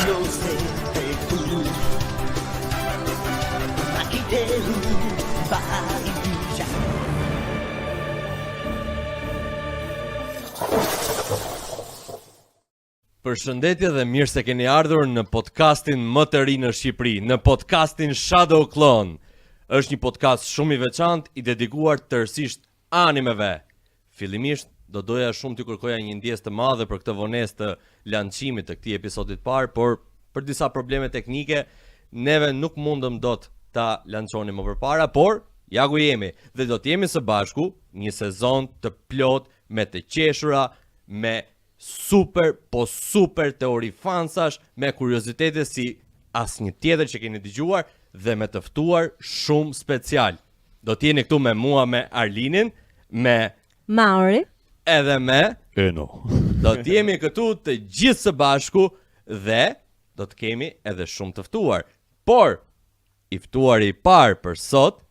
寄せてく飽きてる場合じゃ Përshëndetje dhe mirë se keni ardhur në podcastin më të ri në Shqipëri, në podcastin Shadow Clone. Është një podcast shumë i veçantë i dedikuar tërësisht animeve. Fillimisht do doja shumë t'ju kërkoja një ndjesë të madhe për këtë vonesë të lançimit të këtij episodit të parë, por për disa probleme teknike neve nuk mundëm dot ta lançonim më përpara, por ja ku jemi dhe do të jemi së bashku një sezon të plot me të qeshura, me super po super teori fansash me kuriozitete si asnjë tjetër që keni dëgjuar dhe me të ftuar shumë special. Do të jeni këtu me mua me Arlinin, me Mauri, edhe me Eno. Do të jemi këtu të gjithë së bashku dhe do të kemi edhe shumë të ftuar. Por i ftuari i parë për sot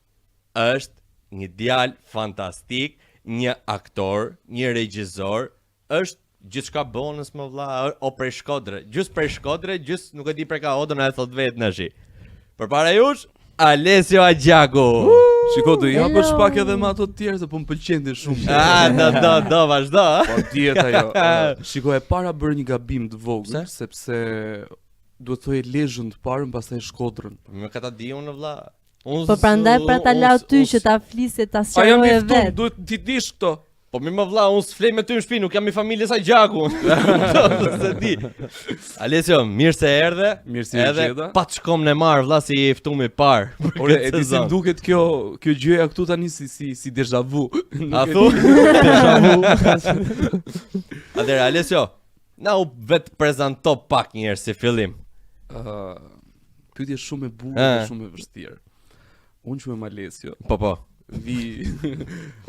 është një djalë fantastik, një aktor, një regjisor, është gjithçka bonus më vlla, o prej Shkodre, gjys prej Shkodre, gjys nuk e di prej ka odën, e thot vetë na shi. Përpara jush, Alesio Agjaku. Shiko, do i hapësh Hello. pak edhe me ato të tjerë se po më pëlqen shumë. Ah, do do do vazhdo. Po dihet ajo. Ë, Shiko, e para bërë një gabim të vogël Pse? sepse duhet thoje Lezhën të parën, pastaj Shkodrën. Më ka ta di unë vlla. Unë po prandaj pra ta unë lau s- ty unë që s- ta flisje ta A jam i sqaroje ftuar, vet. duhet ti dish këto. Po mi më vlla, unë s'flej me ty në shtëpi, nuk jam i familjes sa gjaku. Se di. Alesio, mirë se erdhe. Mirë se ju Edhe gjeta. pa çkom në marr vlla si i ftumi i parë. për Ore, këtë e di si sezon. më duket kjo kjo gjëja këtu tani si si si deja vu. Nuk A e thu? di. Deja vu. Atëherë Alesio, na u vet prezanto pak një herë si fillim. Ë, pyetje shumë e bukur Ë. dhe shumë e vështirë. Unë quhem Alesio. Po po. Vi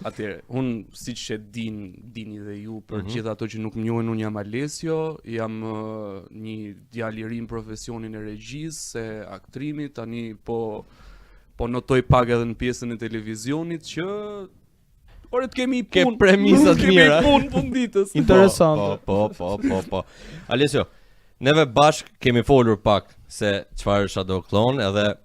atëherë, unë siç e din, dini dhe ju për mm Mhm. gjithë ato që nuk më njohin, unë jam Alesio, jam ë, një djalë i ri në profesionin e regjisë, se aktrimit, tani po po notoj pak edhe në pjesën e televizionit që Ore të kemi i Ke punë, premisa të kemi mira. i punë fund ditës. Interesante. Po, po, po, po, po. Alesio, neve bashk kemi folur pak se çfarë është Shadow Clone edhe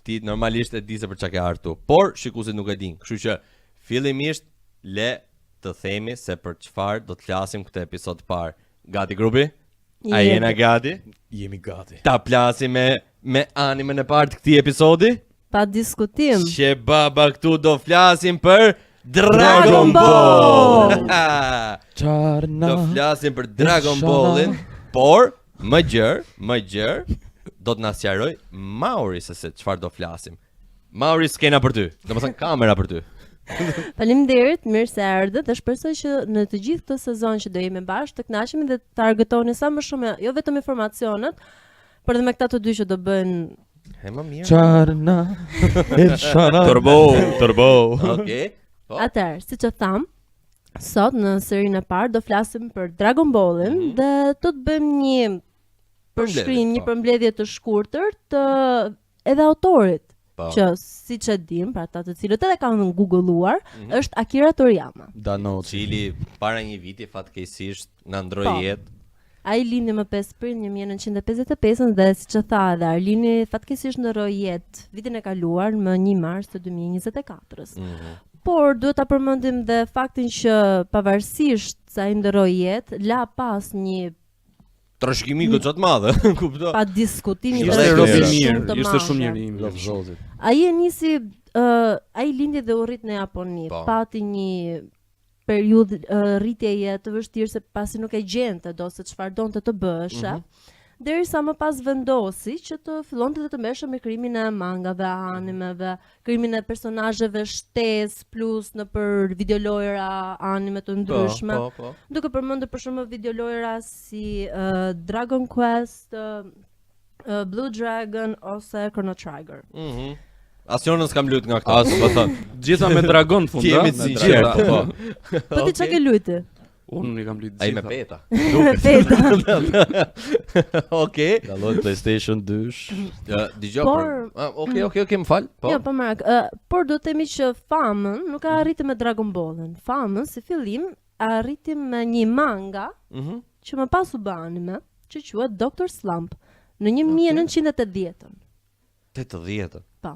ti normalisht e di se për çka ke ardhur, por shikuesit nuk e dinë. Kështu që fillimisht le të themi se për çfarë do të flasim këtë episod të parë. Gati grupi? A jena gati? Jemi gati. Ta plasim me me animen e parë të këtij episodi? Pa diskutim. Që baba këtu do flasim për Dragon Dragon Ball. Ball! Qarna. Do flasim për Dragon Ballin, por më gjerë, më gjerë do të na sqaroj Mauri se se çfarë do flasim. Mauri skena për ty, domethënë kamera për ty. Faleminderit, mirë se erdhët dhe shpresoj që në të gjithë këtë sezon që do jemi bashkë të kënaqemi dhe të argëtoni sa më shumë, jo vetëm informacionet, por edhe me këta të dy që do bëjnë E më mirë. Qarna. El shana. Turbo, Turbo. Okej. Po. Atëherë, siç e tham, sot në serinë e parë do flasim për Dragon Ballin Mhm. dhe do të bëjmë një përshkrim, një po. përmbledhje të shkurtër të edhe autorit, Po. që siç e dim, pra ata të cilët edhe kanë googluar, Mhm. është Akira Toriyama. Danot. Cili para një viti fatkeqësisht na ndroi Po. jetë. Ai lindi më 5 prill 1955 dhe siç e tha edhe Arlini fatkeqësisht ndërroi jetë vitin e kaluar më 1 mars të 2024-s. Mhm. Por duhet ta përmendim dhe faktin që pavarësisht se ai ndërroi jetë, la pas një Trashëgimi goxha të madhe, kupto. pa diskutim një Ishte Ishte rob i trashëgimi mirë, shumë të ishte madhe. shumë njeri i mirë. Lov Zotit. Ai e nisi ë ai lindi dhe u rrit në Japoni. Po. Pati një periudhë uh, rritjeje të vështirë se pasi nuk e gjente do se çfarë donte të bëheshe. Mhm. Derisa më pas vendosi që të fillonte dhe të merreshe me krijimin e mangave, animeve, krijimin e personazheve shtesë plus në për videolojra, anime të ndryshme. Po, po, po. Duke përmendur për shembull videolojra si uh, Dragon Quest, uh, uh, Blue Dragon ose Chrono Trigger. Mhm. Asnjërin s'kam lut nga këto, As- po thon. Gjitha me dragon fund, Ti jemi a? të sinqertë, po. po. Po ti çka ke luajti? Unë i kam luajt Ai me gjitha. peta. Me peta. Okej. Dalloj PlayStation 2. Ja, Dëgjoj Por- për. Ah, Okej, okej, okej, më fal. Po. Jo, pa merak. Ë, por do të themi që famën nuk e arriti me Dragon Ballin. Famën si fillim e arriti me një manga Mhm. që më pas u bë anime, që quhet Dr. Slump. Në 1980-ën. 80-ën. Po.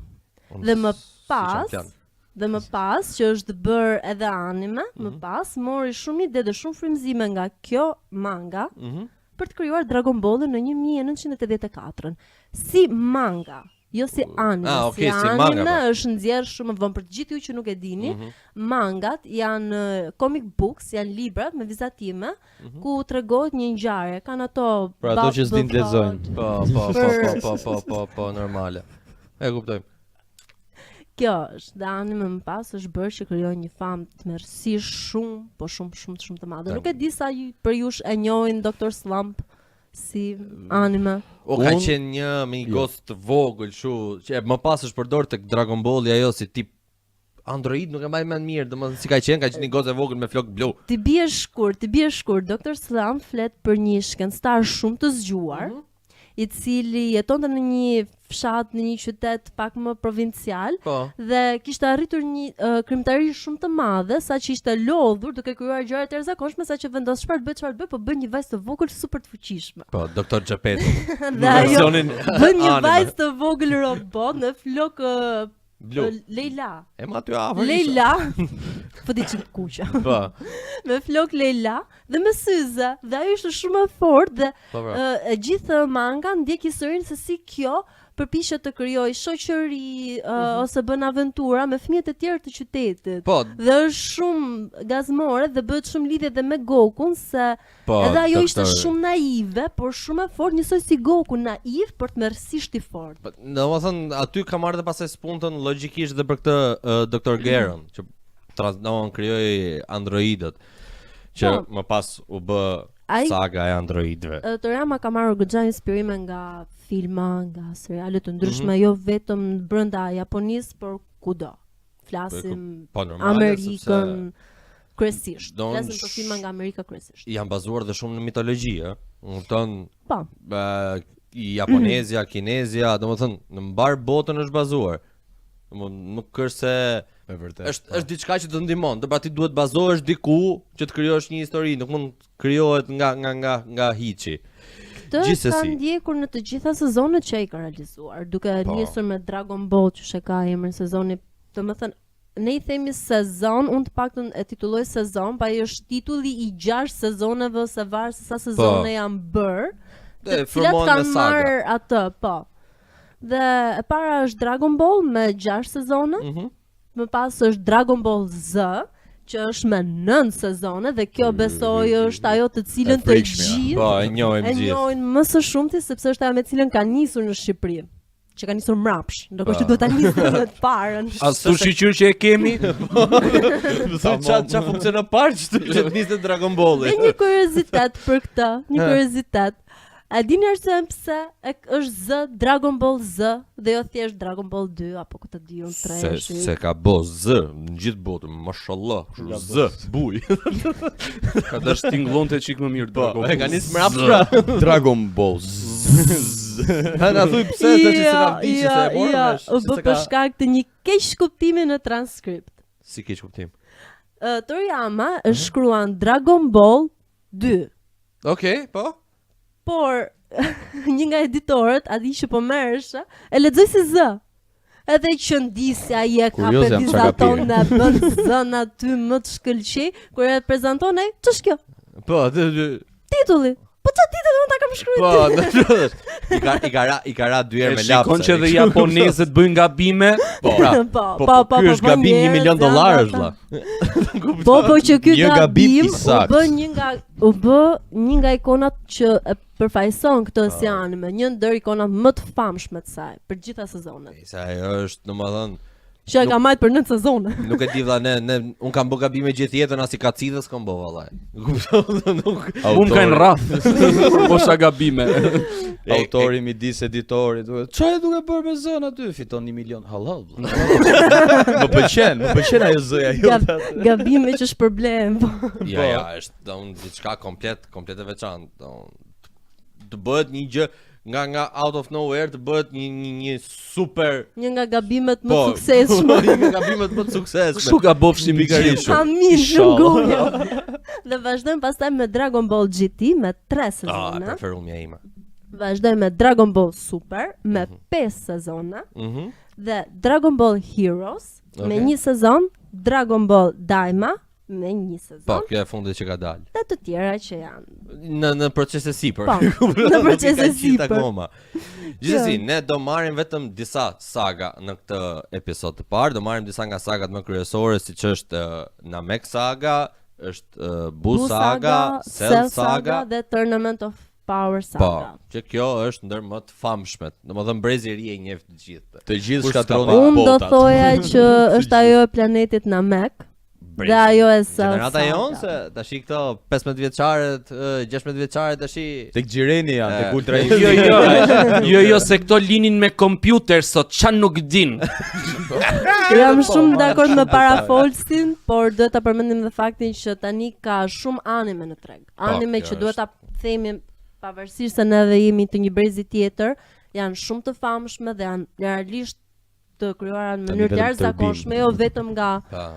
Unë Dhe më s- si pas, qam plan. dhe më pas që është bërë edhe anime, Mhm. më pas mori shumë ide dhe shumë frymëzime nga kjo manga Mhm. për të krijuar Dragon Ballin në 1984-ën. Si manga, jo si anime. Ah, okay, si si anime manga, po. është nxjerr shumë më vonë për të gjithë ju që nuk e dini. Mhm. Mangat janë comic books, janë librat me vizatime ku tregohet një ngjarje. Kanë ato Mhm. Për ato që s'din të bubble lexojnë. thought. Po, po, po, Për- po, po, po, po, po, normale. E kuptojmë. Kjo është, dhe anime më pas është bërë që krijoi një famë të mërësisht shumë, po shumë shumë shumë të madhe. Nuk e di sa ju, për jush e njohin Dr. Slump si anime. O ka Unë- qenë një me një Jo. gocë të vogël kështu, që e më pas është përdor tek Dragon Balli ajo si tip Android nuk e mbaj mend mirë, domethënë si ka qenë, ka qenë një gocë e vogël me flok blu. Ti bie shkurt, ti bie shkurt, Dr. Slump flet për një shkencëtar shumë të zgjuar, Mhm. i cili jetonte në një fshat, në një qytet pak më provincial, Po. dhe kishte arritur një uh, krijimtari shumë të madhe, saqë ishte lodhur duke krijuar gjëra të jashtëzakonshme, saqë vendos çfarë të bëj, çfarë të bëj, po bën një vajzë të vogël super të fuqishme. Po, Dr. Gepetto. Dhe ajo versionin bën një anime. vajzë të vogël robot me flok Blu. Leila. E ma aty afër. isha. Leila. Po di çik kuqe. Po. me flok Leila dhe me syze. Dhe ajo ishte shumë e fortë dhe Po, po. e gjithë manga ndjek historinë se si kjo përpiqet të krijojë shoqëri ose bën aventura me fëmijët e tjerë të qytetit. Po, Dhe është shumë gazmore dhe bëhet shumë lidhje edhe me Gokun se po. edhe ajo ishte doktor- shumë naive, por shumë e fortë, njësoj si Goku, naiv, por tmerrësisht i fortë. Po, domethënë aty ka marrë dhe pastaj spuntën logjikisht dhe për këtë uh, Dr. Geron që transdon krijoi androidët që Po. më pas u bë Ai- saga e androidëve. Toriyama ka marrë goxha inspirime nga filma, nga seriale të ndryshme, Mhm. jo vetëm brenda Japonisë, por kudo. Flasim Po normale sepse Amerikën kryesisht. Don Flasim për filma nga Amerika kryesisht. janë bazuar dhe shumë në mitologji, ë. Më kupton, Po. ë, japonezja, kinezja, domethënë në mbar botën është bazuar. Domethënë nuk është se Me vërtet. është është diçka që të ndihmon, do pra ti duhet bazohesh diku që të krijosh një histori, nuk mund të krijohet nga nga nga nga hiçi. Këtë ka Gjithsesi. ndjekur në të gjitha sezonet që ai ka realizuar, duke Po. nisur me Dragon Ball që she ka emrin sezoni, domethënë ne i themi sezon, unë të paktën e titulloj sezon, pa ai është titulli i 6 sezoneve ose varet se sa sezone janë bërë, Dhe të cilat formohen me kanë saga. marrë atë, po. Dhe e para është Dragon Ball me 6 sezone, Mhm. më pas është Dragon Ball Z, që është me 9 sezone dhe kjo besoj është ajo të cilën E të frikshmja. gjithë Po, e njohim e gjithë. njohin më së shumti sepse është ajo me cilën ka nisur në Shqipëri, që ka nisur mbrapsh, ndërkohë që Po. duhet ta nisë me të parën. As tu shiqyr që e kemi, Më thoj ça ça funksionon parë që që të niste Dragon Balli. Dhe një kuriozitet për këtë, një kuriozitet. A dini arsyen pse e është Z Dragon Ball Z dhe jo thjesht Dragon Ball 2 apo këtë di unë 3 Se se ka bo Z në gjithë botën, mashallah, kështu Z, buj. ka dash tingëllonte çik më mirë Po, Dragon e ka Ball. nis mbrapsht pra. Dragon Ball. Z. Ha na thuj pse tash se na vdiqi se e morëm Jo, vesh. u se bë se për ka- shkak të një keqkuptimi në transkript. Si keq kuptim. Toriyama Mhm. shkruan Dragon Ball 2. Okej, po. Por një nga editorët, ati që po merresh, e lexoi si Z. Edhe që ndisja ai e ka Kurioz jam çka ka vizaton pirë. dhe bën zën aty më të shkëlqej, kur e prezanton ai, ç'është kjo? Po, dë, dë, Titulli. Po ç'a titull unë ta kam shkruar? po, do të thosh. I ka i ka ra i ka ra dy herë E me lapse. shikon që edhe japonezët bëjnë gabime. Po, pra, Po, po, po, po, ky është po, gabim 1 njerëz milion janë dollarësh ata. vlla. Po, po që ky Një gabim i gabim u saktë. bë një nga u bë një nga ikonat që e përfaqëson këtë si anime, një ndër ikonat më të famshme të saj për gjitha sezonet. Se ajo është, domethënë, Që e ka majt për 9 sezone. Nuk e di vlla, ne ne un kam bë gabime gjithë jetën, as i kacidhës kam bë vallai. Kupton? Nuk Unë kanë rrath. Po sa gabime. Autori midis editorit, duke, çfarë je duke bërë me zën aty? Fiton 1 milion halal. vlla. më pëlqen, më pëlqen ajo zëja Gab, jote. gabime që shpërblehen. Po. Ja, ja, është do diçka komplet komplet e veçantë, do të bëhet një gjë nga nga out of nowhere të bëhet një një, një super Një nga gabimet më Po, të suksesshme. një nga gabimet më të suksesshme. Kështu gabofshim Pikërisht. Amin, Inshallah. shumë goja. Dhe vazhdojmë pastaj me Dragon Ball GT me 3 Ah, e sezone. preferuar ime. Vazhdojmë me Dragon Ball Super me 5 sezone Mhm. dhe Dragon Ball Heroes me Okej. një sezon, Dragon Ball Daima me një sezon Po, kjo e fundit që ka dalë. dhe të tjera që janë. Në në proces e sipër. Po, në proces e Nuk i ka gjithë sipër. Akoma. Gjithsesi, ne do marrim vetëm disa saga në këtë episod të parë, do marrim disa nga sagat më kryesore siç është uh, Namek Saga, është uh, Bu Saga, Cell Saga, dhe Tournament of Power Po, Saga. që kjo është ndër më të famshmet. Domethënë brezi i ri e njeh të gjithë. Të gjithë Kush s'ka shkatronin pa? Unë do botat. thoja që është ajo e planetit Namek Brezi. dhe ajo e Cell Gjenerata Saga. jonë se tash i këto 15 vjeçarët, eh, 16 vjeçarët tash i Tek Gjireni janë, tek Eh. Ultra Jo, jo, jo, jo, se këto linin me kompjuter sot, qa nuk din. Jam shumë Po, dakord me parafolsin, por duhet ta përmendim dhe faktin që tani ka shumë anime në treg. Anime Po, kjo që duhet ta themi pavarësisht se neve jemi të një brezi tjetër, janë shumë të famshme dhe janë realisht të krijuara në Tani mënyrë të vetëm jashtëzakonshme, tërbim. jo vetëm nga Pa.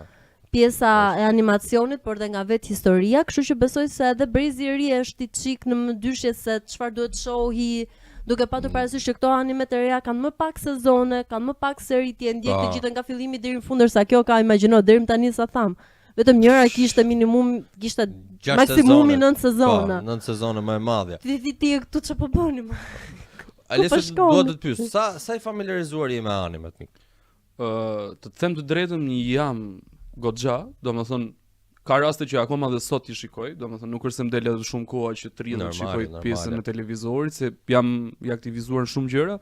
pjesa e animacionit, por dhe nga vetë historia, kështu që besoj se edhe brezi i ri është i çik në mëdyshje se çfarë duhet shohi, duke Mm. patur parasysh që këto anime të reja kanë më pak sezone, kanë më pak seri ti e ndjek të Po. gjithën nga fillimi deri në fund, ndërsa kjo ka imagjino deri më tani sa tham. Vetëm njëra kishte minimum, kishte Gjashtë maksimumi sezone. 9 sezone. Po, 9 sezone më e madhja. Ti ti ti këtu çfarë po bëni më? Alesio, po shkoni? dua të të pyes, sa sa i familiarizuar je me animet mik? Ë, të të them të drejtën, jam goxha, domethënë ka raste që akoma dhe sot i shikoj, domethënë nuk është se më del edhe shumë koha që të rri dhe të Normale, shikoj normale. pjesën e televizorit, se jam i aktivizuar në shumë gjëra,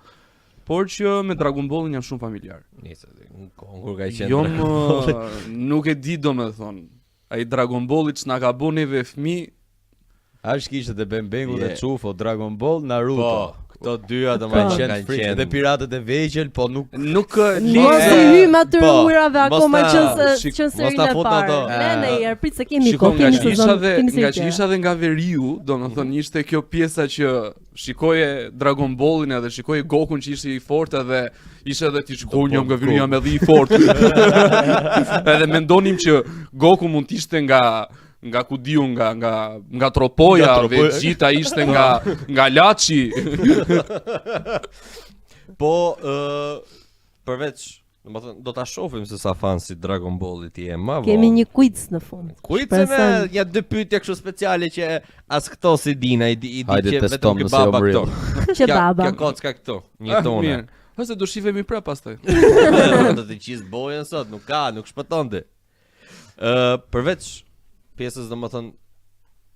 por që me Dragon Ballin jam shumë familjar. Nëse në kohën kur ka qenë. Jo Dragon më, Balli. nuk e di domethënë. Ai Dragon Balli që na ka bo neve fëmijë, Ashtë kishte dhe Ben Bengu dhe Je. Cufo, Dragon Ball, Naruto. Po, këto dyja Kanë domethënë qenë kanë frikë qenë. dhe piratët e vegjël, po nuk nuk ë, Mos le- i hym atyre po, ujrave mos akoma ta- që se shik- që mos serinë ta e fut parë. ato. Ne ne herë, prit se kemi Shiko, kohë, nga kemi që isha sezon, dhe kemi nga seri që tjera. isha dhe nga veriu, domethënë ishte kjo pjesa që shikoje Dragon Ballin edhe shikoje Gokun që ishte i fortë edhe ishte edhe ti shikoj unë jam nga veriu jam edhe i fortë. edhe mendonim që Goku mund të ishte nga nga ku diu nga nga nga Tropoja, Nga Tropoja. Vegeta ishte nga nga Laçi. Po, ë përveç, domethënë do ta shohim se sa fan si Dragon Ballit je më vonë. Kemi një quiz në fund. Quiz me Shpresojmë. ja dy pyetje kështu speciale që as këto si dina, i di, i di Hajde që vetëm testom ky nëse jam baba këto. real. Që Kjo- baba. Kjo kocka këtu, një Ah, tone. mirë. Ose do shihemi prap pastaj. do të qis bojën sot, nuk ka, nuk shpëton ti. Ë, përveç pjesës domethënë,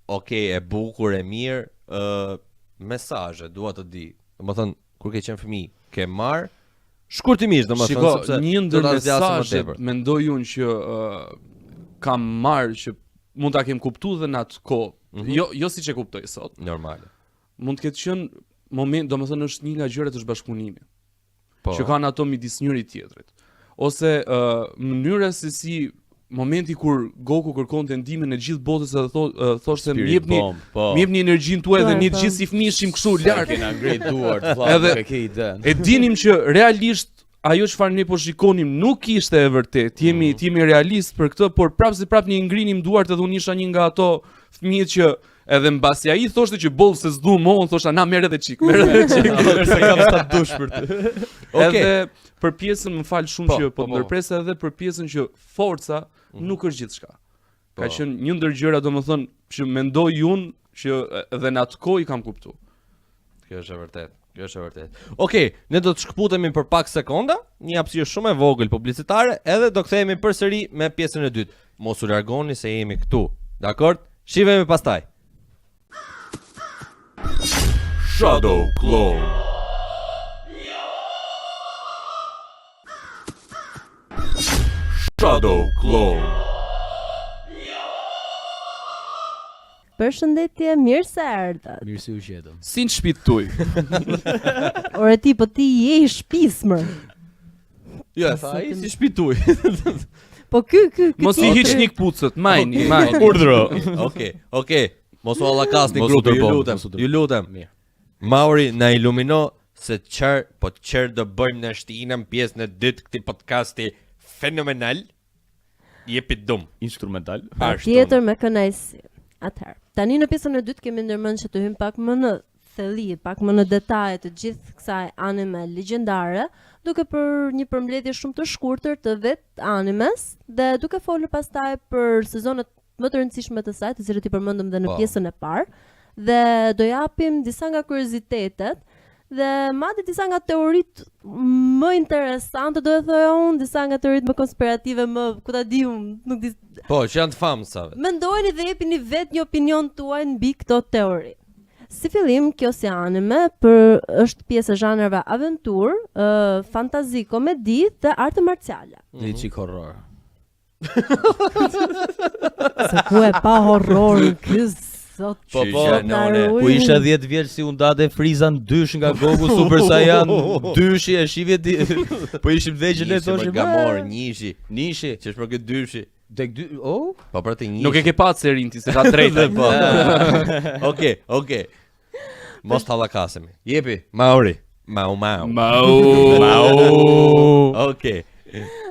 okay, e bukur, e mirë, ë mesazhe dua të di. Domethënë, kur ke qenë fëmijë, ke marr shkurtimisht domethënë Shiko, sepse një do ndër ta zgjasim më mesazhet tepër. mendoj unë që uh, kam marrë që mund ta kem kuptuar dhe në atë kohë. Mhm. Jo, jo siç e kuptoj sot. Normale. Mund të ketë qenë moment, domethënë është një nga gjërat është bashkëpunimi Po. që kanë ato midis njëri tjetrit. Ose uh, mënyra se si momenti kur Goku kërkonte ndihmën e gjithë botës edhe tho, uh, thoshte më Spirit jepni Bomb, po. më jepni energjinë tuaj dhe Po, ne të po. gjithë si fëmijë ishim kështu Sa lart. Kena ngrit duart, vlla, Edhe- nuk e ke ide. E dinim që realisht ajo çfarë ne po shikonim nuk ishte e vërtetë. Jemi mm. jemi realist për këtë, por prapë se prapë ne ngrinim duart edhe unë isha një nga ato fëmijët që edhe mbasi ai thoshte që boll se s'du mo, unë thosha na merr edhe çik, merr edhe çik. Se kam sa dush për ty. Okej. Edhe për pjesën më fal shumë Po, që po po, po. ndërpres edhe për pjesën që forca nuk është gjithçka. Ka Po. qenë një ndër gjëra domethënë që mendoj unë që edhe në atë kohë i kam kuptuar. Kjo është e vërtet. Kjo është e vërtet. Okej, ne do të shkëputemi për pak sekonda, një hapësirë shumë e vogël publicitare, edhe do kthehemi përsëri me pjesën e dytë. Mos u largoni se jemi këtu. Dakor? Shihemi pastaj. Shadow Clone. Shadow Clone. Përshëndetje, mirë se erdhët. Mirë se u gjetëm. Si në shtëpi tuaj. Ore ti, po ti je i shtëpisë më. Jo, e tha ai si shtëpi tuaj. Po ky ky ky Mos i tjetri. hiqni këpucët, majni, majni. Urdhro. Okej, okej. Mos u allakasni Mos u grupi, ju tërbo, lutem. mos u tërbo. Ju lutem. Mirë. Mauri na ilumino se çfarë, po çfarë do bëjmë në shtinë në pjesën e dytë këtij podcasti fenomenal. Jepi dum. Instrumental. Ashtu. Tjetër me kënaqësi. Atëherë, tani në pjesën e dytë kemi ndërmend që të hyjmë pak më në Mhm. thelli, pak më në detaje të gjithë kësaj anime legjendare, duke për një përmbledhje shumë të shkurtër të vetë animes dhe duke folur pastaj për sezonet më të rëndësishme të saj, të cilët i përmendëm dhe në Po. pjesën e parë, dhe do japim disa nga kuriozitetet dhe madje disa nga teoritë më interesante, do e thoja unë, disa nga teoritë më konspirative, më ku ta di unë, nuk di. Po, që janë të famsave. Mendojeni dhe jepini vetë një opinion tuaj mbi këto teori. Si fillim, kjo si anime për është pjesë e zhanreve aventurë, ë, fantazi, komedi dhe arte marciale. Një çik horror. Se ku e pa horrorin ky zot. Po, po, Qyqja, none. Ku isha 10 vjeç si u ndate Friza në dysh nga Goku Super Saiyan dyshi e shivje ti. Po ishim vegjël ne Nishi, për thoshim. Gamor, "Ah, njishi. Nishi. Që është për këtë dyshi. Tek dy, oh? Po pra të njishi. Nuk e ke pa serin ti se ka drejtë. Po. Okej, okej. Mos ta llakasemi. Jepi, Mauri. Mau mau. Mau. Mau. Okej.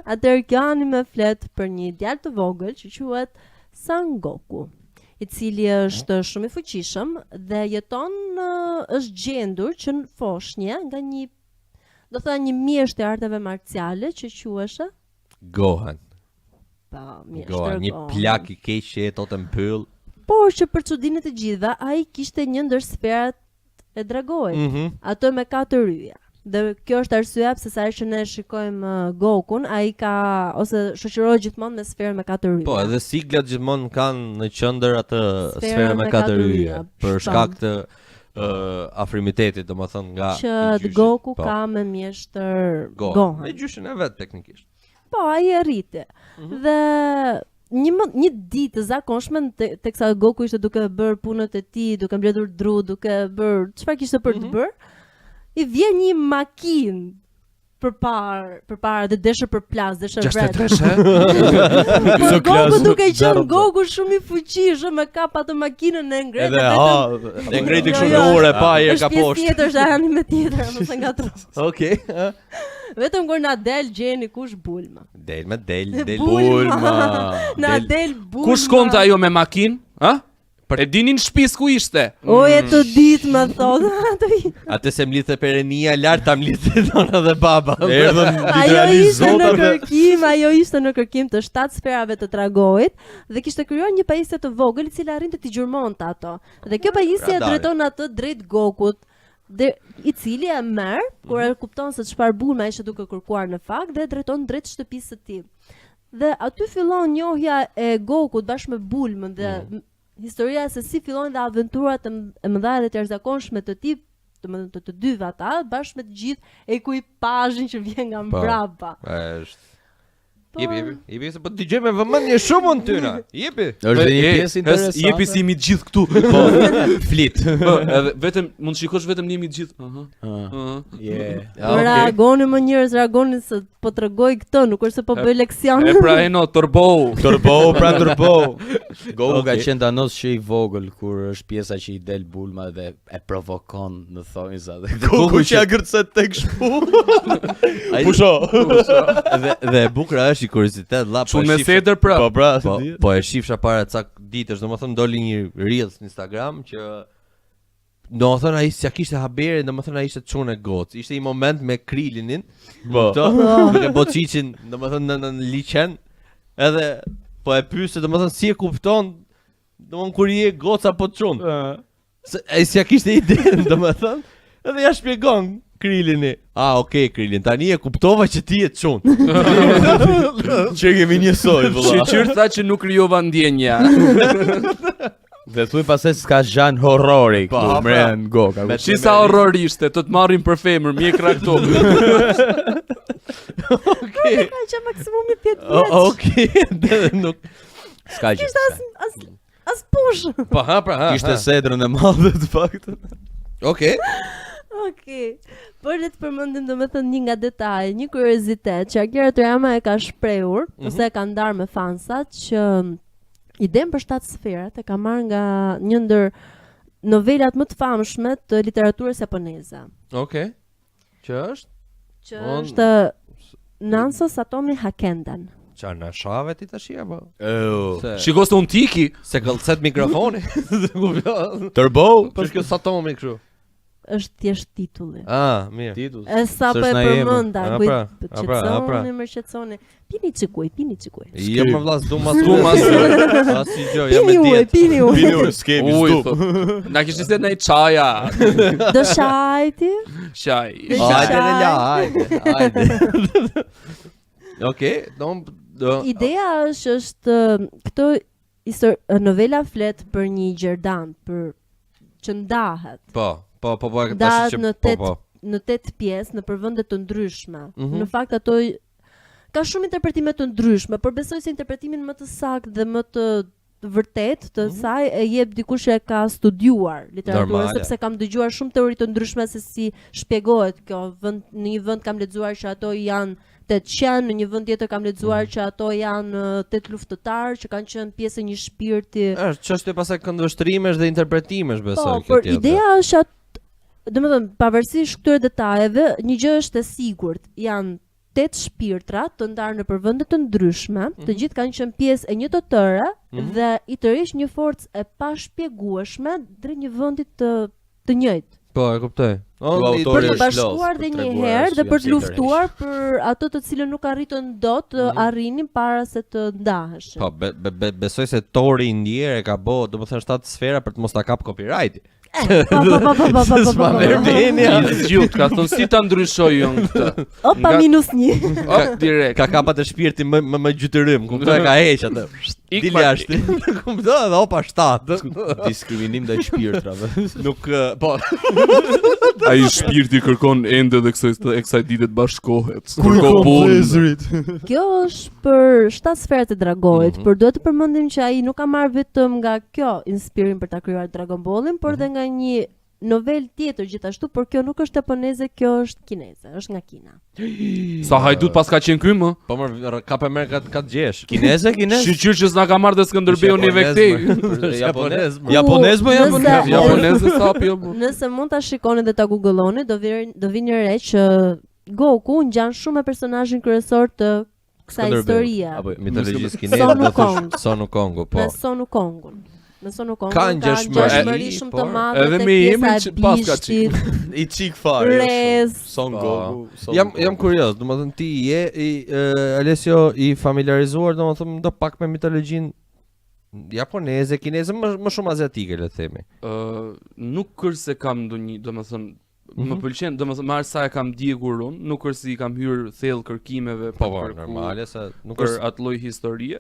Atëherë kjo anime flet për një djalë të vogël që quhet Son Goku, i cili është shumë i fuqishëm dhe jeton ë, është gjendur që në foshnje nga një do thoya një mjeshtër i arteve marciale që quheshe Gohan. pa mjeshtër Gohan, një Gohan. plak i keq që jeton të mbyll. Por që për çudinë e të gjithëve, ai kishte një ndër sferat e dragoit. Mhm. ato me katër yje. Dhe kjo është arsyeja pse sa herë që ne shikojmë Gokun, ai ka ose shoqërohet gjithmonë me sferën me katër yje. Po, edhe siglat gjithmonë kanë në qendër atë Sferën sferën me me katër katër yje, yje, për shton. shkak të ë afrimitetit, domethënë nga që i gjyshi. Goku Po, ka me mjeshtër Gohan. Gohan. Me gjyshin e vet teknikisht. Po, ai e rriti. Mhm. Dhe një më, një ditë të zakonshme te, teksa Goku ishte duke bërë punët e tij, duke mbledhur dru, duke bërë çfarë kishte për Mhm. të bërë, i vjen një makinë përpara, përpara dhe deshë për plas, deshë vret. 63 Por Goku duke qenë Zero. Goku shumë i fuqishëm e kap atë makinën e ngret Edhe e ha. vetëm E ngriti Jo, kështu jo, në urë e pa i e është ka pjesë poshtë. tjetër, është anime tjetër, mos e ngatro. Okej. ë. Vetëm kur na del gjeni kush Bulma. Del me del, del. Bulma. Na Del. del Bulma. Ku shkonte ajo me makinë? Ha? E dinin në shtëpi ku ishte. Oje të ditë më thotë. Atë i- Atë se mlidhte perenia lart ta mlidhte dona dhe baba. Erdhën Ajo literalisht ishte në zotat. dhe- kërkim, ajo ishte në kërkim të shtatë sferave të tragoit dhe kishte krijuar një pajisje të vogël e cila arrinte të gjurmonte ato. Dhe kjo pajisje e Radari. drejton atë drejt Gokut, dhe i cili e merr kur e kupton se çfarë Bulma ishte duke kërkuar në fakt dhe e drejton drejt shtëpisë së tij. Dhe aty fillon njohja e Gokut bashkë me Bulmën dhe m- historia se si fillojnë dhe aventurat e m- e mëdha dhe të jashtëzakonshme të tij, domethënë të të dyve ata, bashkë me të gjithë ekuipazhin që vjen nga Po. mbrapa. Është. Po, Jepi, jepi. Jepi se po të dëgjoj me vëmendje shumë unë tyna. Jepi. Është dhe një E, pjesë hes, interesante. Jepi si jemi të gjithë këtu. Po, flit. Po, edhe vetëm mund të shikosh vetëm ne jemi të gjithë. Aha. Aha. Yeah. Po reagoni më njerëz, reagoni se po tregoj këtë, nuk është se po bëj leksion. E pra eno torbo. Turbo, pra turbo. Goku ka Okej. qenë Thanos që i vogël kur është pjesa që i del Bulma dhe e provokon në thonjza dhe Goku që ja kërcet tek shpull. Ai- Pusho. Dhe dhe e bukura është një kuriozitet vlla, po Çun e me shifsha- sedër pra. Po pra, Po, po e shifsha para ca ditësh, domethënë doli një reels në Instagram që domethënë ai s'ja kishte haberin, domethënë ai ishte çun e gocë. Ishte një moment me Krilinin, Po. kupto? Duke boçiçin, domethënë në në, në liqen, edhe po e pyeste domethënë si e kupton, domethënë kur je goca apo çun. Se ai s'ja kishte idenë, domethënë, edhe ja shpjegon Krilini. Ah, okay Krilin, tani e kuptova që ti je çun. Që kemi njësoj vëlla. Shqyr tha që nuk krijova ndjenja. Dhe thuj pastaj s'ka zhan horrori Po, këtu, pra. mren Goka. Me- Shi sa horror ishte, të të marrin për femër, mjekra këtu. Okej. Ka qenë maksimumi 10 O, vjeç. Okej, dhe nuk S'ka gjë. Kishte as as as push. Po ha pra ha. Kishte ha. sedrën e madhe të paktën. Okej. Okej. Por le të përmendim domethënë një nga detaje, një kuriozitet që Akira Toriyama e ka shprehur Mhm. ose e ka ndarë me fansat që idenë për shtatë sferat e ka marrë nga një ndër novelat më të famshme të literaturës japoneze, Okej. Që është? që On- është Nanso Satomi Hakenden. Çfarë na shave ti tash apo? Eu. Se Shiko se unë tiki. se këllcet mikrofoni. Se kupton? Turbo. Po është kjo Satomi kështu. Është thjesht titulli. Ah, mirë. Titull. E sa po S'është e na emër. përmenda, A, kujt pra, a, pra, a, pra. qetësoni, më qetësoni. Pini çikuj, pini çikuj. Jo më vlla, s'du mas S'du mas Asnjë gjë, jam me Pini ujë, dietë. pini ujë. Pini ujë, s'kemi, Ujë, s'du. thot. Na kishte se ndaj çaja. Do shajti? Çaj. Do Hajde shaj. Lela, hajde, hajde. Okej, do do Ideja është është këto histor novela flet për një gjerdan, për që ndahet Po, po, po, po, tash Ndahet që në po, tet- po. në tetë pjesë në për vende të ndryshme. Mhm. Në fakt ato ka shumë interpretime të ndryshme, por besoj se interpretimin më të saktë dhe më të vërtet të saj e jep dikush që e ka studiuar literaturën, Mhm. Normale. sepse kam dëgjuar shumë teori të ndryshme se si shpjegohet kjo. Vend në një vend kam lexuar që ato janë tetë qen, në një vend tjetër kam lexuar Mhm. që ato janë tetë luftëtarë që kanë qenë pjesë e një shpirti. Është çështje pasaj këndvështrimesh dhe interpretimesh besoj Po, kjo por tjetër. ideja është që atë, domethënë, pavarësisht këtyre detajeve, një gjë është e sigurt, janë tetë shpirtra të ndarë në për vende të ndryshme, Mhm. të gjithë kanë qenë pjesë e një të tëre dhe i tërheq një forcë e pashpjegueshme drejt një vendi të të njëjtë. Po, e kuptoj. O, Tu i- autori Për të është bashkuar los, dhe për një treguar herë dhe arsyen për pse të i luftuar për ato të cilën nuk arritën dot të Mhm. arrinin para se të ndaheshin. Po, be, be, be, besoj se Tori i ndjer e ka bo, domethënë shtatë sfera për të mos ta kap copyright. Po, po, po, po, po, po, po, po, S'ma po. merr mendja. I zgjut, ka thënë si ta ndryshoj unë këtë. Opa Nga- minus një. Op direkt. Ka kapat e shpirti më më, më gjytërim, kuptoj e ka heq atë. Ik Dil pa- jashtë. Kuptoj edhe opa shtatë. Diskriminim ndaj shpirtrave. Nuk eh, po, Ai shpirti kërkon ende dhe kësaj e kësaj dite të bashkohet. Kërko punë. Kjo është për shtatë sferat e dragoit, Mhm. por duhet të përmendim që ai nuk ka marrë vetëm nga kjo inspirim për ta krijuar Dragon Ballin, por Mhm. dhe nga një novel tjetër gjithashtu, por kjo nuk është japoneze, kjo është kineze, është nga Kina. Sa hajdut pas ka qenë ky më? po më kap e merr ka ka të gjesh. Kineze, kinez? Shqyqyr që s'na ka marrë dhe Skënderbeu neve këtej. Japonez. Japonez, Japonez më Nëse- japonez. Japonez e sapi jo. bu. Nëse mund ta shikoni dhe ta googloni, do vini do vini re që Goku ngjan shumë me personazhin kryesor të kësaj Skënderbeu. historie. Apo jo. Mitologjisë kineze Son do thosh Wukong. Son Wukongu, po. Me Son Wukongun. Me Son Wukongun Ka ngjashmëri, ngjashmëri shumë të por- madhe Edhe tek me pjesa emrin e që pas ka çik. bishtit. I çik fare. jo Res. shumë. Son Po. Goku. Son Jam Goku. jam kurioz, domethënë ti je i uh, Alessio i familiarizuar domethënë do pak me mitologjinë japoneze, kineze, më më shumë aziatike le të themi. Ë, nuk është se kam ndonjë, domethënë më Mhm. pëlqen, domethënë marr sa e kam djegur unë, nuk është se i kam hyrë thellë kërkimeve Po për po, kërku normale se nuk për është atë lloj historie,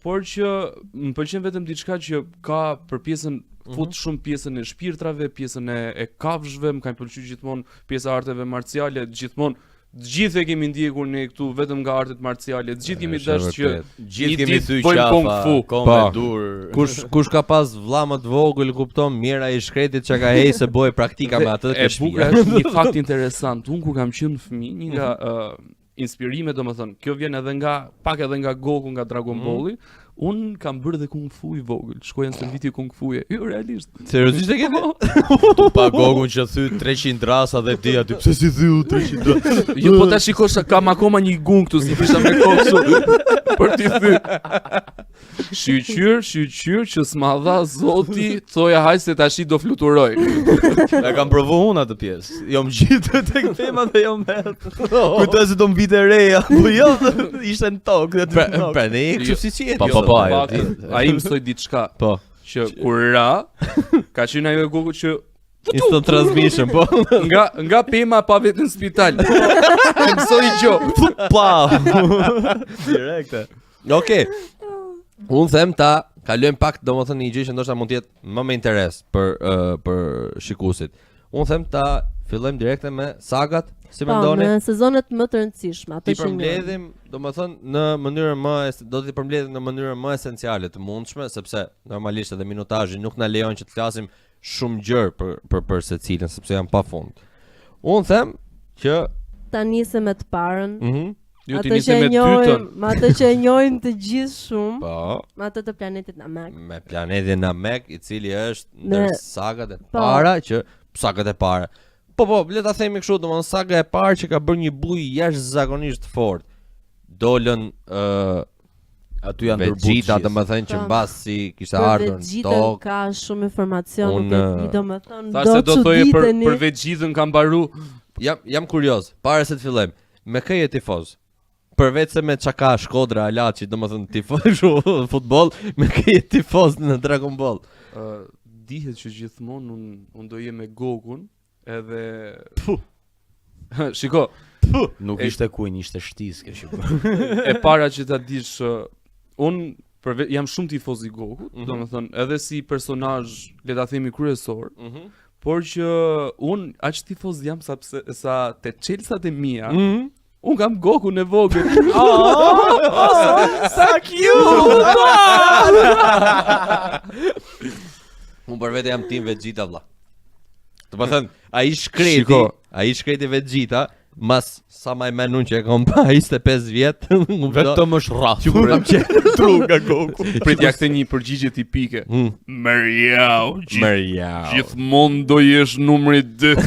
por që më pëlqen vetëm diçka që ka për pjesën fut Mhm. shumë pjesën e shpirtrave, pjesën e, e kafshëve, më kanë pëlqyer gjithmonë pjesa e arteve marciale, gjithmonë të gjithë e kemi ndjekur ne këtu vetëm nga artet marciale, të gjithë kemi Është e dashur që vërtetë. Gjithë Një kemi ditë thy bëjmë qafa, kung fu. kom Po. e dur. Kush kush ka pas vlla më të vogël, kupton, mjera i shkretit që ka hej se bëj praktika me atë E ke bukura shtëpia. është një fakt interesant. Unë kur kam qenë fëmijë, një nga uh, inspirimet, domethënë, kjo vjen edhe nga pak edhe nga Goku, nga Dragon Mhm. Balli. Unë kam bërë dhe kung fu i vogël, shkoja në stërvitje kung fu e. Jo, realisht. Seriozisht e ke? Tu pa Gokun që thy 300 rasa dhe ti aty pse si thyu 300 rasa? Jo, po ta shikosh, kam akoma një gun këtu si kisha me kokë kështu për t'i thy. Shyqyr, shyqyr që s'ma dha zoti, thoja haj se tashi do fluturoj. E kam provu unë atë pjesë. Jo më gjithë tek tema dhe jo më. Kujtoj se do më vite reja, po jo, ishte në tokë, aty Pra, në tokë. pra ne je kështu si si je. Po, ti, po, po, sot. ajo Paktën, di. Ai mësoi diçka Po. që kur ra, ka qenë ajo e Goku që Instant transmission, po. nga nga pema pa vetë në spital. E mësoi gjë. Pa. Direkte. Okej. Unë them ta kalojmë pak domethënë një gjë që ndoshta mund të jetë më me interes për uh, për shikuesit. Unë them ta fillojmë direkte me sagat, si Po, mendoni? me sezonet më të rëndësishme, ato Ti që njohim. përmbledhim, domethënë në mënyrën më es- do t'i përmbledhim në mënyrën më esenciale të mundshme, sepse normalisht edhe minutazhi nuk na lejon që të flasim shumë gjër për për për secilën, sepse janë pafund. Unë them që Ta nisem me të parën. mhm, Jo ti atë nise që e me njohim, dytën. me atë që e njohim të gjithë shumë, po, me atë të planetit Namek. me planetin Namek, i cili është ndër Me- sagat e Po. para që sagat e para. Po po, le ta themi kështu, domethënë saga e parë që ka bërë një bujë jashtëzakonisht të fortë. Dolën ë Aty janë ndërbutë. Vegeta, gjithë. domethënë që Po. mbas si kishte Për ardhur në Vegetën tokë. ka shumë informacion, Unë, nuk e di, domethënë Thash do se do thoje për çuditeni. për Vegetën kam mbaru. Jam jam kurioz, para se të fillojmë, me kë je tifoz? Përveç se me Çaka, Shkodra, Alaçi, domethënë tifoz kështu futboll, me kë je tifoz në Dragon Ball? Ë, dihet që gjithmonë un un do jem me Gokun, edhe Shiko, Nuk E- ishte kujn, ishte shtis kjo që bë. e para që ta dish, un përve, jam shumë tifoz i Gokut, Mhm. domethënë edhe si personazh, le ta themi kryesor, Mhm. por që un aq tifoz jam sa pse, sa te çelsat e mia, Mhm. un kam Gokun e vogël. Oh, sa cute! Unë për vete jam team Vegeta vlla. Do të thënë, ai shkreti, Shiko. ai shkreti Vegeta, mas sa më men unë që e kam pa 25 vjet, unë Vetëm është rraf. që kur kam qenë tru nga Goku. Prit ja këtë një përgjigje tipike. Mërjau, gjithë Mërjau. Gjithmonë do jesh numri 2.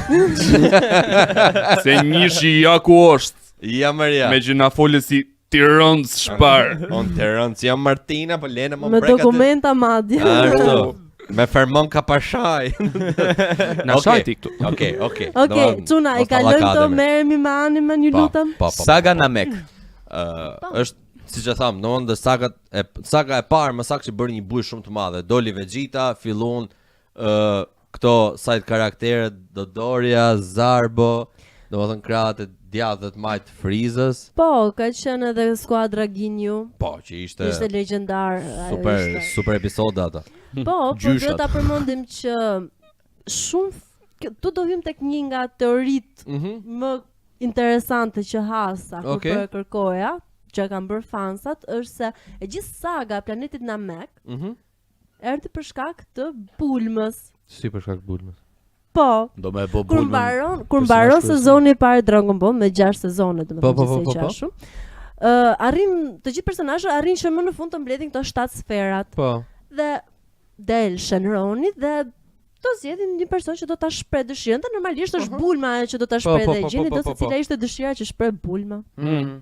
Se njëshi ja ku është, Ja mërja. me që na fole si Tirons shpar. On Terence, jam Martina, po Lena më Me breka. dokumenta madje. Ashtu. Me Fermon Kapashaj. Na Okej. shajti këtu. Okej, okej. Okej, Do- çuna, i mos ta kalojmë këto, llakatemi. merremi me animen, ju Po, lutem. Po, po. Saga Namek. Ë, është siç e tham, domethënë dhe sagat e saga e parë më saktë që bëri një bujë shumë të madhe. Doli Vegeta, fillun ë këto side karakteret Dodoria, Zarbo, domethënë krahët e djathtë dhe të majtë të Frizës. Po, ka qenë edhe skuadra Ginyu. Po, që ishte, Ishte legjendar. ajo super ishte. super episode ato. Po, po Gjyshat. duhet ta përmendim që shumë kjo- tu do hym tek një nga teoritë Mhm. më interesante që hasa kur Okej. po e kërkoja, që e kanë bërë fansat, është se e gjithë saga e planetit Namek Mhm. erdhi për shkak të Bulmës. Si për shkak bulmës. Po, Do me e bë kur Bulmën. mbaron, kur personazh mbaron kryesor. sezoni i parë i Dragon Ball me 6 sezone, domethënë Po, po, po, gjithsej po, që po. është shumë. Ë arrin të gjithë personazhet arrin që më në fund të mbledhin këto 7 sferat Po. dhe del Shenroni dhe do zgjedhin një person që do ta shpreh dëshirën dhe normalisht është Bulma ajo që do ta Po, shpreh po, dhe po, gjeni po, do po, se po. cila ishte dëshira që shpreh Bulma. Mm.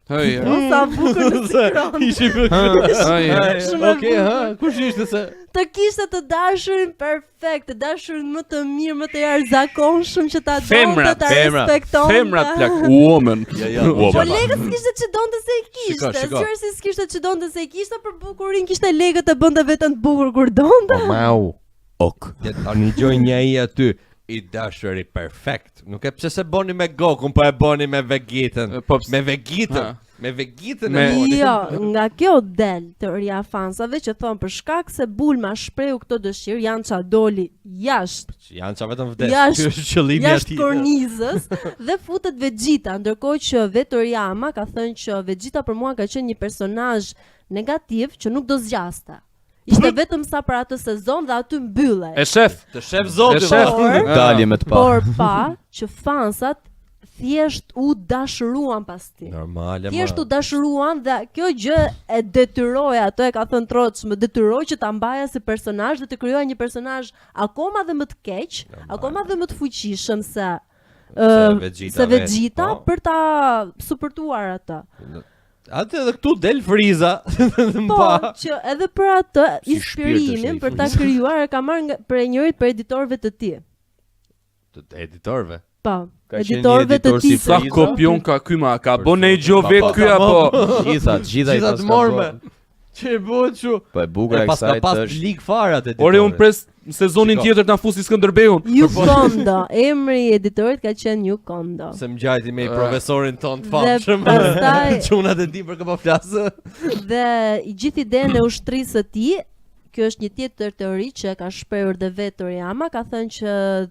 Hej, Po sa bukur në sinkron. Ishim hej. Shumë e Okej, bukur. ha, kush ishte se Të kishte të dashurin perfekt, të dashurin më të mirë, më të jashtëzakonshëm që ta donte, Femrat, ta femrat, respektonte. Femrat plak, woman. Jo, jo. Po Woman. lekët s'kishte që donte se i Shiko, kishte. shiko. Sqyre si s'kishte që donte se i kishte për bukurinë, kishte lekët e bënte veten të bukur kur donte. Po mau. Ok. Dhe tani gjoj një ai aty i dashuri perfekt. Nuk e pse se boni me Gokun, po e boni me Vegetën. E, po, pse- Me Vegetën. Ha. Me Vegetën e Me- boni. Jo, nga kjo del teoria e fansave që thonë për shkak se Bulma shprehu këtë dëshirë, janë ça doli jashtë Janë qa vetëm vdes. Jashtë- Ky është qëllimi i jashtë atij. kornizës dhe futet Vegeta, ndërkohë që vetë Toriyama ka thënë që Vegeta për mua ka qenë një personazh negativ që nuk do zgjaste. Ishte vetëm sa për atë sezon dhe aty mbyllej. E shef. Të shef zoti. E shef. valla. Dalje me të pa. Por pa që fansat thjesht u dashuruan pas tij. Normale. Thjesht ma. u dashuruan dhe kjo gjë e detyroi ato e ka thënë Troç, më detyroi që ta mbaja si personazh dhe të krijoja një personazh akoma dhe më të keq, akoma dhe më të fuqishëm se Se ë, Vegeta se vet, Vegeta po. për ta suportuar atë. Atë edhe këtu del Friza. Po, Pa. që edhe për atë Si shpirt është inspirimin ai për ta krijuar e ka marrë nga prej njërit prej editorëve të tij. Të të editorëve. Po, Ka qenë një editorëve të editor tij. si Sa Friza? kopion ka ky ma, ka bën e gjë Pa, vet pa, ky pa. apo? Gjitha, gjitha i Gjitha pas të ka morme. bërë. Që e bëhet kështu? Po e bukur E e pas ka kësaj pas është lig fare atë editorit. Ore un pres në sezonin Shiko. tjetër ta fusi Skënderbeun. Ju Kondo, emri i editorit ka qenë Ju Kondo. Se më gjajti me i Eh. profesorin ton të Dhe famshëm. pastaj- Çunat e di për kë po flasë. Dhe i gjithë idenë e ushtrisë së tij, kjo është një tjetër teori që e ka shprehur dhe vetë Toriyama, ka thënë që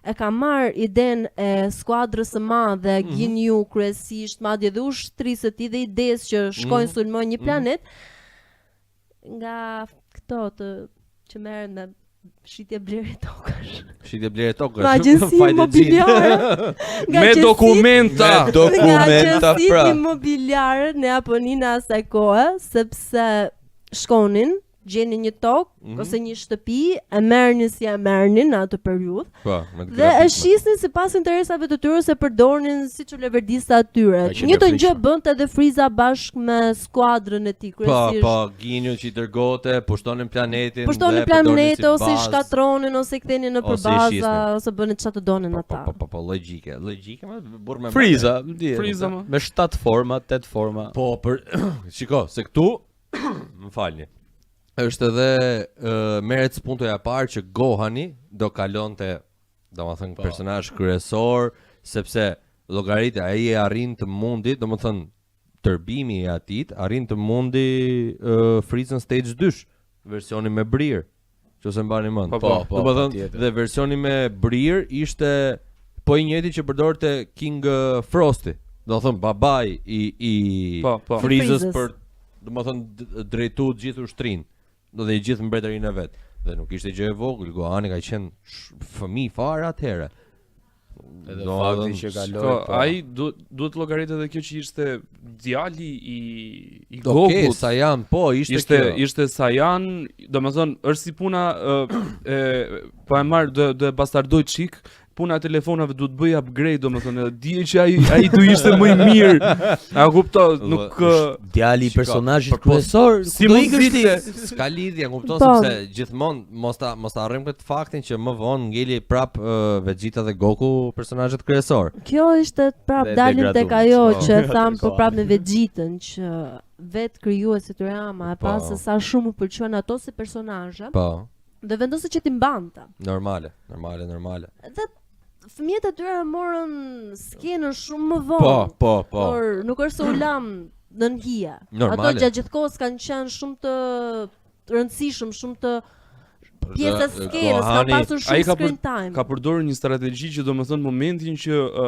e ka marr idenë e skuadrës së madhe, mm Mhm. Ginyu kryesisht, madje dhe ushtrisë së tij dhe idesë që shkojnë Mhm. sulmojnë një planet nga këto të që merren me shitje blerje tokash. Shitje blerje tokësh. Nga agjensi Fajde gjithë. imobiliare. Nga Me agjensi- dokumenta. Me dokumenta Nga agjensitë pra. imobiliare në Japoninë e asaj kohe, sepse shkonin, Gjenin një tokë mm -hmm. ose një shtëpi, e merrnin si e merrnin në atë periudhë. Po, me të Dhe e grabitme. shisnin sipas interesave të tyre ose përdornin siç u leverdiste atyre. Ka qenë Një të e gjë bënte edhe Friza bashkë me skuadrën e tij Po, kryesisht. po, Ginyu që i dërgote, pushtonin planetin Pushtonin dhe përdornin planete si ose i bazë. shkatronin ose i kthenin në Ose i përbaza shisnin. ose bënin çfarë të donin Po, po, ata. po, po, po, logjike, logjike, më burr me Friza, më dihet. Friza, më. Me 7 forma, 8 forma. Po, për shiko, se këtu më falni. Është edhe uh, merret spuntoja e parë që Gohani do kalonte, domethënë Po. personazh kryesor, sepse llogaritë ai e arrin të mundi, domethënë tërbimi i atit arrin të mundi uh, Frizën stage 2, versioni me brir, që se mbani mend. Po, po, po, Domethënë patjetër. dhe versioni me brir ishte po i njëjti që përdorte King Frosti. Do të thënë babai i i Po, po. Frizës Frizës. për domethënë drejtu të gjithë ushtrinë, do dhe i gjithë mbretërinë e vet. Dhe nuk ishte gjë e vogël, Gohani ka qenë fëmijë fare atëherë. Edhe Do fakti thënë, që kaloi. Po, po. ai duhet duhet llogarit edhe kjo që ishte djali i i Okej, Gokut. Saiyan, po, ishte, ishte kjo. ishte Saiyan, domethënë është si puna ë, e po e marr do do e bastardoj çik, puna e telefonave duhet bëj upgrade, domethënë edhe dije që ai ai do ishte më i mirë. A kupto, nuk ë, Djali i Shiko, personazhit përpos- kryesor, si ku do mund ikësh ti? vite? S'ka lidhje, kupton Po. sepse gjithmonë mos ta mos ta harrojmë këtë faktin që më vonë ngeli prap uh, Vegeta dhe Goku personazhet kryesor. Kjo ishte prap Dhe dalim tek degraduar, ajo po. që e tham po Po. prap me Vegetën që vet krijuesi Toriyama e pa Po. se sa shumë u pëlqyen ato si personazhe Po, dhe vendosi që t'i mbante. normale, normale, normale. Dhe fëmijët e tyre morën skenën shumë më vonë. Po, po, po. Por nuk është se u lam nën hije. Normale. Ato gjatë gjithë kohës kanë qenë shumë të rëndësishëm, shumë të pjesë e skenës, kanë Gohani- pasur Ai shumë ka për- screen time. ka përdorur një strategji që domethënë momentin që ë,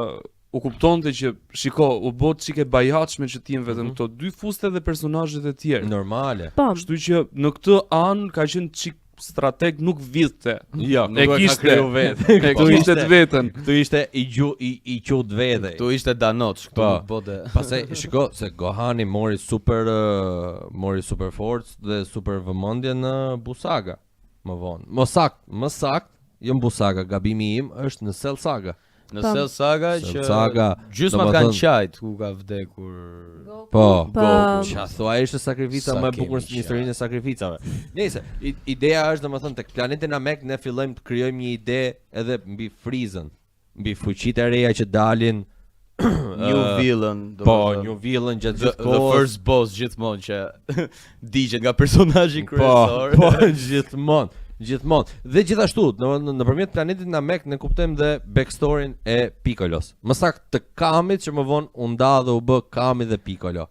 u kuptonte që shiko, u bë çik e bajatshme që ti vetëm Mhm. këto dy fuste dhe personazhet e tjerë. Normale. Po. Kështu që në këtë anë ka qenë çik strateg nuk vidhte. Jo, E kishte. kriju vetë. E kishte të vetën. Këtu ishte i gju i i qut vete. Këtu ishte Danoç, këtu Po. nuk bote. Pastaj shiko se Gohani mori super ë, mori super forcë dhe super vëmendje në Busaga më vonë. Më sakt, më sakt, jo në Busaga, gabimi im është në Cell Saga. Në Po. Cell Saga Cell që Saga, gjysmat domethënë- kanë qajt ku ka vdekur. Po, Po. Qa thua ishte sakrifica Sa më e kemi bukur në qartë. historinë e sakrificave. Nëse ideja është domethënë tek planeti Namek ne fillojmë të krijojmë një ide edhe mbi Frizën, mbi fuqitë e reja që dalin. New ë, villain, Po, domethënë. new villain gjatë The, gjithë the kohës. first boss gjithmonë që digjet nga personazhi Po, kryesor. po, gjithmonë, gjithmonë. Dhe gjithashtu, në nëpërmjet planetit Namek ne kuptojmë dhe backstoryn e Piccolos. Më saktë të Kamit që më vonë u nda dhe u bë Kami dhe Piccolo.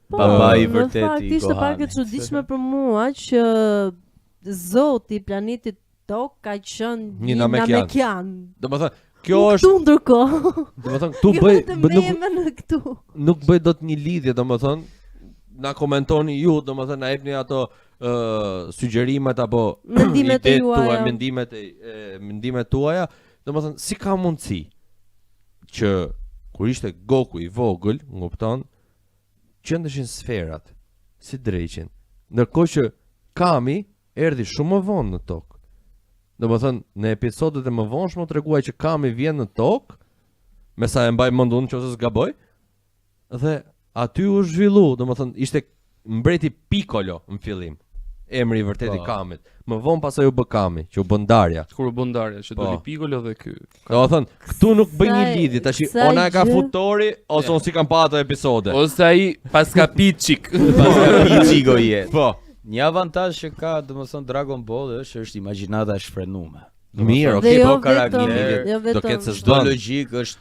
Po, Babai i në vërtet fakt i ishte pak e Gohanit. çuditshme për mua që zoti i planetit Tokë ka qenë Një një Namekian. Namekian. Domethënë, kjo Unë është, këtu ndërkohë. domethënë, këtu Jo bëj vetëm bë- nuk meme në këtu. nuk bëj dot një lidhje, domethënë, na komentoni ju, domethënë na jepni ato ë sugjerimet apo Mendimet e idetë juaja. tuaja, mendimet e, e mendimet tuaja, domethënë si ka mundësi që kur ishte Goku i vogël, më kupton, qendeshin sferat si dreqin. Ndërkohë që Kami erdhi shumë më vonë në tokë. Domethënë, në episodet e më vonshme u tregua që Kami vjen në tokë, me sa e mbaj mend unë nëse s'gaboj, dhe aty u zhvillu, domethënë ishte mbreti Piccolo në fillim, emri i vërtet i Po. Kamit. Më vonë pastaj u bë Kami, që u bë ndarja. Kur u bë ndarja që Po. doli Piccolo dhe ky. Domethënë, këtu nuk bëj një Kësaj- lidhje, tash kësaj ona e ka gjë- futori ose unë si kam pa ato episode. Ose ai pas ka pi çik. Pas ka pi Gjigo jetë. Po. Një avantazh që ka, domethënë Dragon Ball është që është imagjinata e shfrenume. Mirë, Dhe okay, jo po vetëm, karakter, jo do vetëm. ketë se Çdo s'bën. logjik është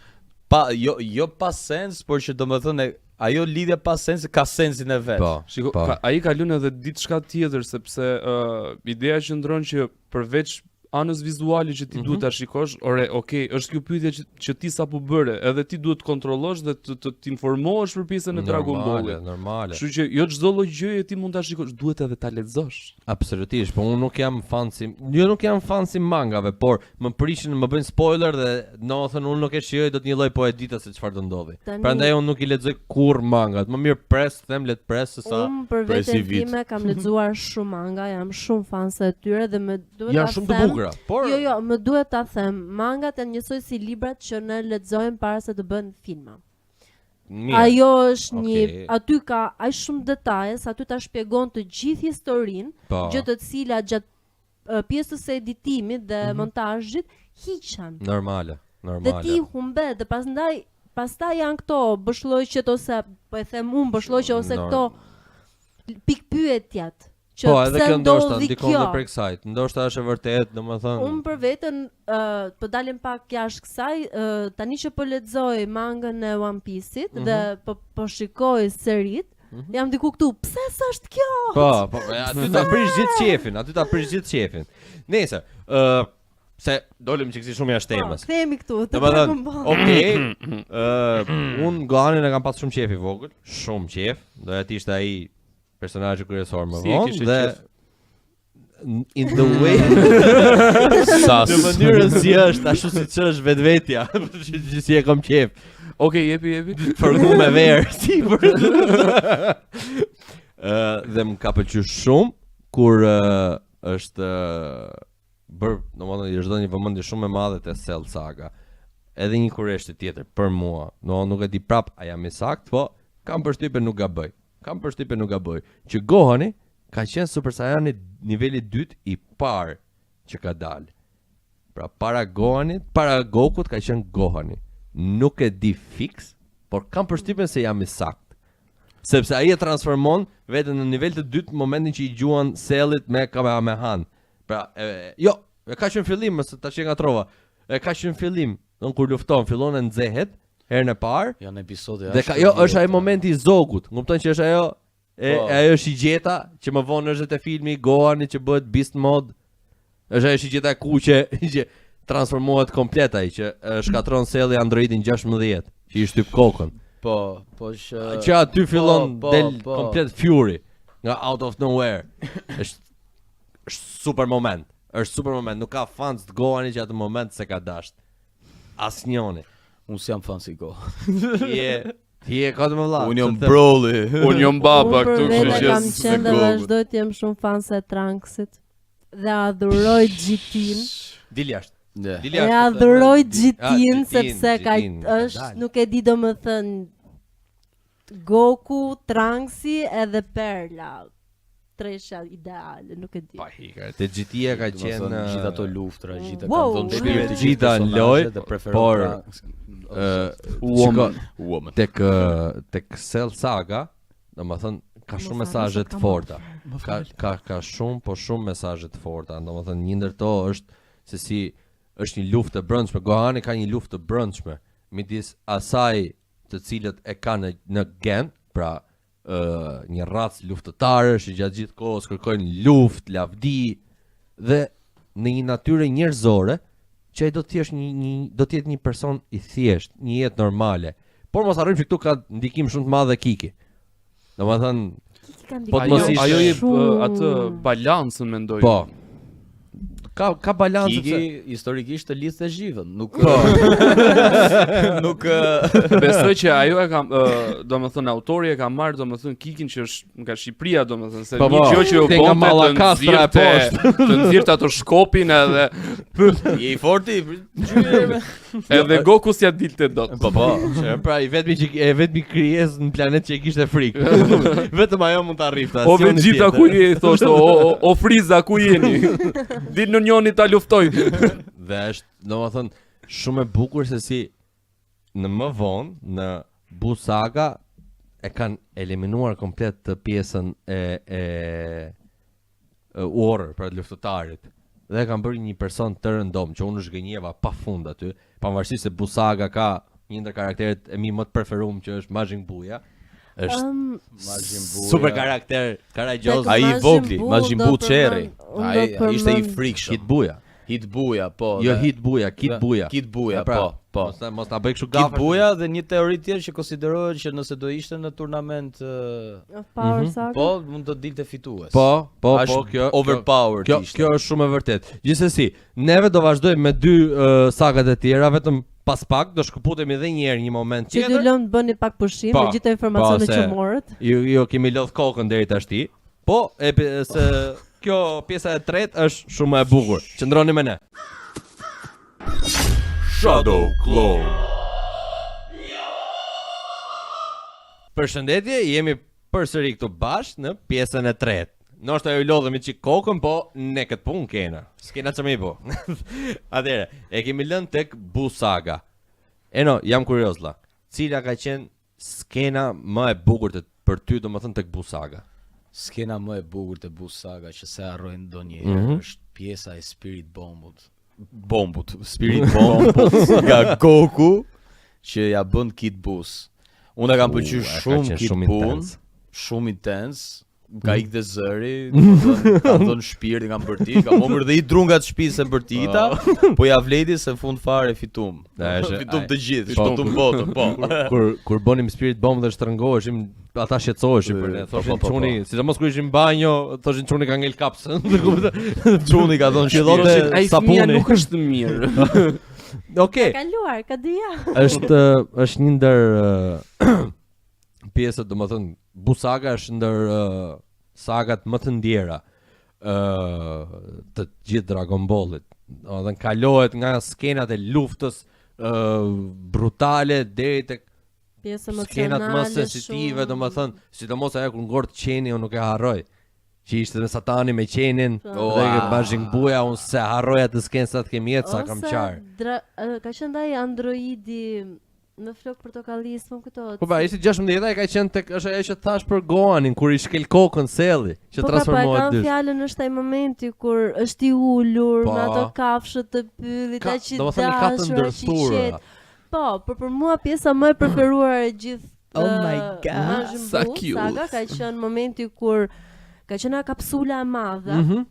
pa jo jo pa sens, por që domethënë e- ajo lidhja pa sens ka sensin e vet. Po. Shiko, po. ka, ai ka lënë edhe diçka tjetër sepse uh, ideja qëndron që përveç anës vizuale që ti Mhm. duhet ta shikosh, ore, okay, është kjo pyetje që, që ti sapo bëre, edhe ti duhet të kontrollosh dhe të të, të informohesh për pjesën e Dragon Normale, Ballit. normale. Kështu që jo çdo lloj gjëje ti mund ta shikosh, duhet edhe ta lexosh. Absolutisht, po unë nuk jam fan si, jo nuk jam fan si mangave, por më prishin, më bëjnë spoiler dhe domethënë unë nuk e shijoj dot një lloj po e dita se çfarë do ndodhi. Tani- Prandaj unë nuk i lexoj kurr mangat, më mirë pres, them le të pres se sa Unë për Presi veten vit. time kam lexuar shumë manga, jam shumë fanse e tyre dhe më duhet janë ta shumë të them bukura. Por Jo, jo, më duhet ta them, mangat janë njësoj si librat që ne lexojmë para se të bëhen filma. mirë. Ajo është një, Okej. aty ka aq shumë detaje sa aty ta shpjegon të gjithë historinë, Po. gjë të cilat gjatë e, pjesës së editimit dhe Mhm. montazhit hiqen. Normale, Dhe normale. ti humbet dhe pastaj pastaj janë këto boshllëqet ose po e them unë boshllëqe ose Norm- këto pikpyetjet që Po, edhe pse kjo ndoshta ndodhi ndikon kjo. dhe për kësaj. Ndoshta është e vërtetë, domethënë. Unë për veten, uh, po dalim pak jashtë kësaj, uh, tani që po lexoj mangën e One Piece-it Mhm. dhe po po shikoj serit, jam diku këtu, pse s'është kjo? Po, po, e, aty ta prish gjithë qefin, aty ta prish gjithë qefin. Nëse, ë se dolëm çik si shumë jashtë Po, temës. kthehemi këtu, te Domethënë, Dragon Ball. okej, ë unë Gohanin e kam pas shumë qef i vogël, shumë qef, doja të ishte ai personazhi kryesor më Si e vonë kishe dhe qef? in the way Sa në mënyrën si është, ashtu siç është vetvetja, që që si e kam qef. Okej, jepi, jepi. Fërgu me verë, sipër. Ë dhe më ka pëlqyer shumë kur ë, është ë, bër, domethënë i është dhënë një vëmendje shumë e madhe te Cell Saga. Edhe një kureshtë tjetër për mua. No, nuk e di prap a jam i sakt, po kam përshtypjen nuk gaboj. Kam përshtypjen nuk gaboj. Që Gohani ka qenë Super Saiyani niveli 2 i parë që ka dalë. Pra para Gohanit, para Gokut ka qenë Gohani. Nuk e di fix, por kam përshtypjen se jam i sakt. Sepse ai e transformon veten në nivel të dytë në momentin që i gjuan Sellit me Kamehamehan. Pra, e, jo, e ka që në fillim, mëse tash e ngatrova. E ka që në fillim, don kur lufton, fillon e nxehet herën e parë. Janë episode Dhe ka, jo, është ai momenti i Zogut. Më kupton që është ajo e Po. ajo shigjeta që më vonë është edhe te filmi i Gohanit që bëhet Beast Mode. Është ajo shigjeta e kuqe që transformohet komplet ai që e, shkatron Selli androidin 16 që i shtyp kokën. Po, po që Që aty fillon po, del po. komplet Fury nga out of nowhere. Është është super moment. Është super moment. Nuk ka fans të Gohanit që atë moment se ka dasht. Asnjëri. Unë s'jam fan si Gohan. Ti je ti je ka të më vlla. Unë jam se them- Broly. Unë jam baba Unë për këtu, kështu vete që kam s'e qenë dhe Goku. vazhdoj të jem shumë fan se Trunksit dhe adhuroj GT-n. Dil jashtë. Ne. Dil E jashtë. adhuroj Ah, GT-n GT-n, sepse ka GT-n, është dal. nuk e di domethënë Goku, Trunksi edhe Perla. Tresha ideale, nuk e di. Pa hika, te GTA ka Do qenë të gjithë ato luftra, gjithë Wow. kanë dhënë Shpirti shpirt të gjithë Gjita në lojë, personazhet dhe preferon por, Trunks. ë, Woman. shiko, Woman. tek ë, tek Cell Saga, domethënë ka Mos shumë harro mesazhe se të kam forta. Ka ka ka shumë, po shumë mesazhe të forta. Domethënë një ndër to është se si është një luftë e brendshme. Gohani ka një luftë të brendshme midis asaj të cilët e kanë në, në gen, pra ë një racë luftëtarësh që gjatë gjithë kohës kërkojnë luftë, lavdi dhe në një natyrë njerëzore që ai do të jesh një, një do të jetë një person i thjeshtë, një jetë normale. Por mos harrojmë që këtu ka ndikim shumë të madh dhe Kiki. Domethënë, Kiki ka Po të Ajo mos ndikuar ishte- ajo jep shumë. ë, atë balancën mendoj. po. Ka ka balancë Kiki sepse historikisht të lidhte zhivën, nuk Po. nuk ë, Besoj që ajo e ka, ë, domethënë autori e ka marrë domethënë Kikin që është nga Shqipëria domethënë se Po, një po, gjë që u te nga bonte të Mallakastra e nxirrte të nxirrte ato shkopin edhe je i forti. edhe Goku s'ja dilte dot. Po po. Që, pra i vetmi që e vetmi krijesë në planet që e kishte frikë. Vetëm ajo mund ta rrifte. O asnjëri Vegeta tjetër. ku je i thoshte o o, o Friza ku jeni? Dil në njoni ta luftoj. Dhe është, domethënë, shumë e bukur se si në më vonë në Buu Saga e kanë eliminuar komplet të pjesën e e e Warrior, pra të luftëtarit. Dhe e kanë bërë një person të rëndom që unë zhgënjeva pafund aty, pavarësisht se Buu Saga ka një ndër karakteret e mi më të preferuar që është Majin Buja. Është Ëm, Majin Buu. super karakter, karagjioz. Tek Ai i Majin vogli, Buu Majin do Buu Cherry. përmend- unë Ai do ai ishte i përmend- frikshëm. Kid Buja. Hit Buja, po. Jo dhe- Hit Buja, Kid dhe- Buja. Kid Buja, E pra, po, po. Mos na mos na bëj kështu Kid gafa. Buja dhe një teori tjetër që konsiderohet që nëse do ishte në turnament ë, Of Power Saga. po mund të dilte fitues. Mhm. Po, po, Ashtë po, kjo overpowered Kjo ishte. kjo është shumë e vërtetë. Gjithsesi, neve do vazhdojmë me dy uh, sagat e tjera, vetëm pas pak do shkëputemi edhe një herë një moment Që ju tjetër. lëmë të bëni pak pushim Po, me gjithë informacionet po, se- që morët. Ju ju kemi lodh kokën deri tashti. Po, e pe- se kjo pjesa e tretë është shumë më e bukur. Qëndroni me ne. Shadow Clone. Përshëndetje, jemi përsëri këtu bashkë në pjesën e tretë. Ndoshta ju lodhëm i çik kokën, po ne këtë punë kena. S'kena ç'më i bo. Atëherë, e kemi lënë tek Busaga. Eno, jam kurioz la. Cila ka qenë skena më e bukur të, për ty, domethënë tek Busaga? Skena më e bukur të Bus Saga që se harrojnë ndonjëherë Mhm. është pjesa e Spirit Bombut. Bombut, Spirit Bombut nga Goku që ja bën Kid Bus. Unë e kam pëlqyer U, e ka shumë qenë Kid shumë Bun, intens. shumë intens. Më Ka ikë dhe zëri, domethënë, kam dhënë shpirt, kam bërtit, kam humbur dhe i dru nga të shtëpisë e bërtita, po ja vlejti se në fund fare fitum. Da, është- Fitum ai- të gjithë, Po. fitum botën, po. Kur kur bënim Spirit Bomb dhe shtrëngoheshim, ata shqetësoheshin për ne. Po, Thoshin po, po, po. çuni, sidomos kur ishim në banjo, thoshin çuni ka ngel kapsën. Çuni ka dhënë Fillonte shpirt. Ai fëmia sapuni. nuk është mirë. Okej. Kaluar, ka dy javë. është është një ndër ë, pjesët, domethënë Busaga është ndër ë, sagat më të ndjera ë të gjithë Dragon Ballit. Domethënë kalohet nga skenat e luftës ë brutale deri tek Pjesë emocionale. skenat më sensitive, shumë. domethënë, sidomos ajo kur ngort qeni, unë nuk e harroj. Që ishte me Satani me qenin, Po. dhe Ua. Bajin Buja, unë se harroj atë skenë sa të kemi jetë, sa kam Ose qarë. Dra, ë, ka qenë ndaj androidi me flok portokalli, s'më kujtohet. Po pra, ishte 16 ai ka qenë tek është ajo që thash për Goanin kur i shkel kokën Selli, që po, pra, po, e transformohet kam dysh. fjalën është ai momenti kur është i ulur Po. me ato kafshët të pyllit, Ka- aq i domethënë i ka të dashur, aq i ndërthurura. qetë. Po, por për mua pjesa më e preferuar e gjithë Oh my ë, God. Majin Sa Buu cute. Saga ka qenë momenti kur ka qenë ajo kapsula e madhe. Mhm.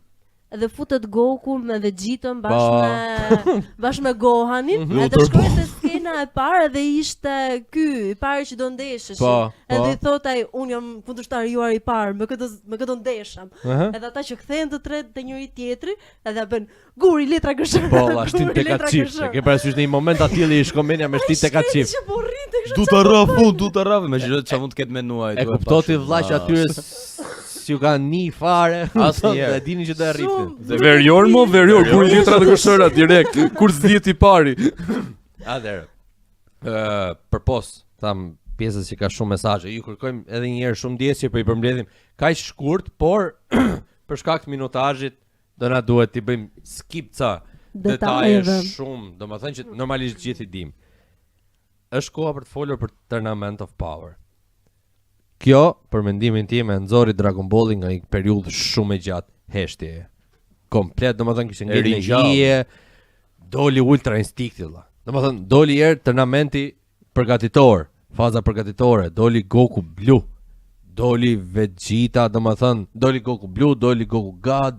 Dhe futet Goku me Vegetën bashkë Po. me bashkë me Gohanin, Mhm. edhe shkoi te skena e parë dhe ishte ky i pari që do ndesheshin. Po, po. Edhe i thot ai, unë jam kundërshtari juaj i parë, me këtë me këtë ndeshem. Aha. Edhe ata që kthehen të tre te njëri tjetri, edhe ja bën guri letra gërshër. Po, la shtin guri, tek letra atë çift. gërshër. E ke parasysh në një moment atilli i shkon mendja me shti tek atë çift. Që po rrinte kështu. Du të rrafu, du të rrafu, me çfarë çfarë mund të ketë menuar ai. E duhet kupto ti pa vlla që shumë. atyre s'ju ka ni fare. Asnjëherë. Dhe dini që do e rrifnin. Shumë. Verior mo, verior, kur letra të këshëra direkt, kur s'dihet i pari. Atëherë. Ë, përpos, tham pjesës që ka shumë mesazhe, ju kërkojmë edhe një herë shumë ndjesë që po i përmbledhim kaq shkurt, por për shkak të minutazhit do na duhet t'i bëjmë skip ca detaje Detajeve. shumë, domethënë që normalisht gjithë i dim. Është koha për të folur për Tournament of Power. Kjo, për mendimin tim, e nxori Dragon Ballin nga një periudhë shumë e gjatë heshtjeje. Komplet, domethënë kishte E ngelë në ringjall. hije, doli Ultra Instincti vlla. Domethënë doli herë turnamenti përgatitor, faza përgatitore, doli Goku Blue, doli Vegeta, domethënë doli Goku Blue, doli Goku God,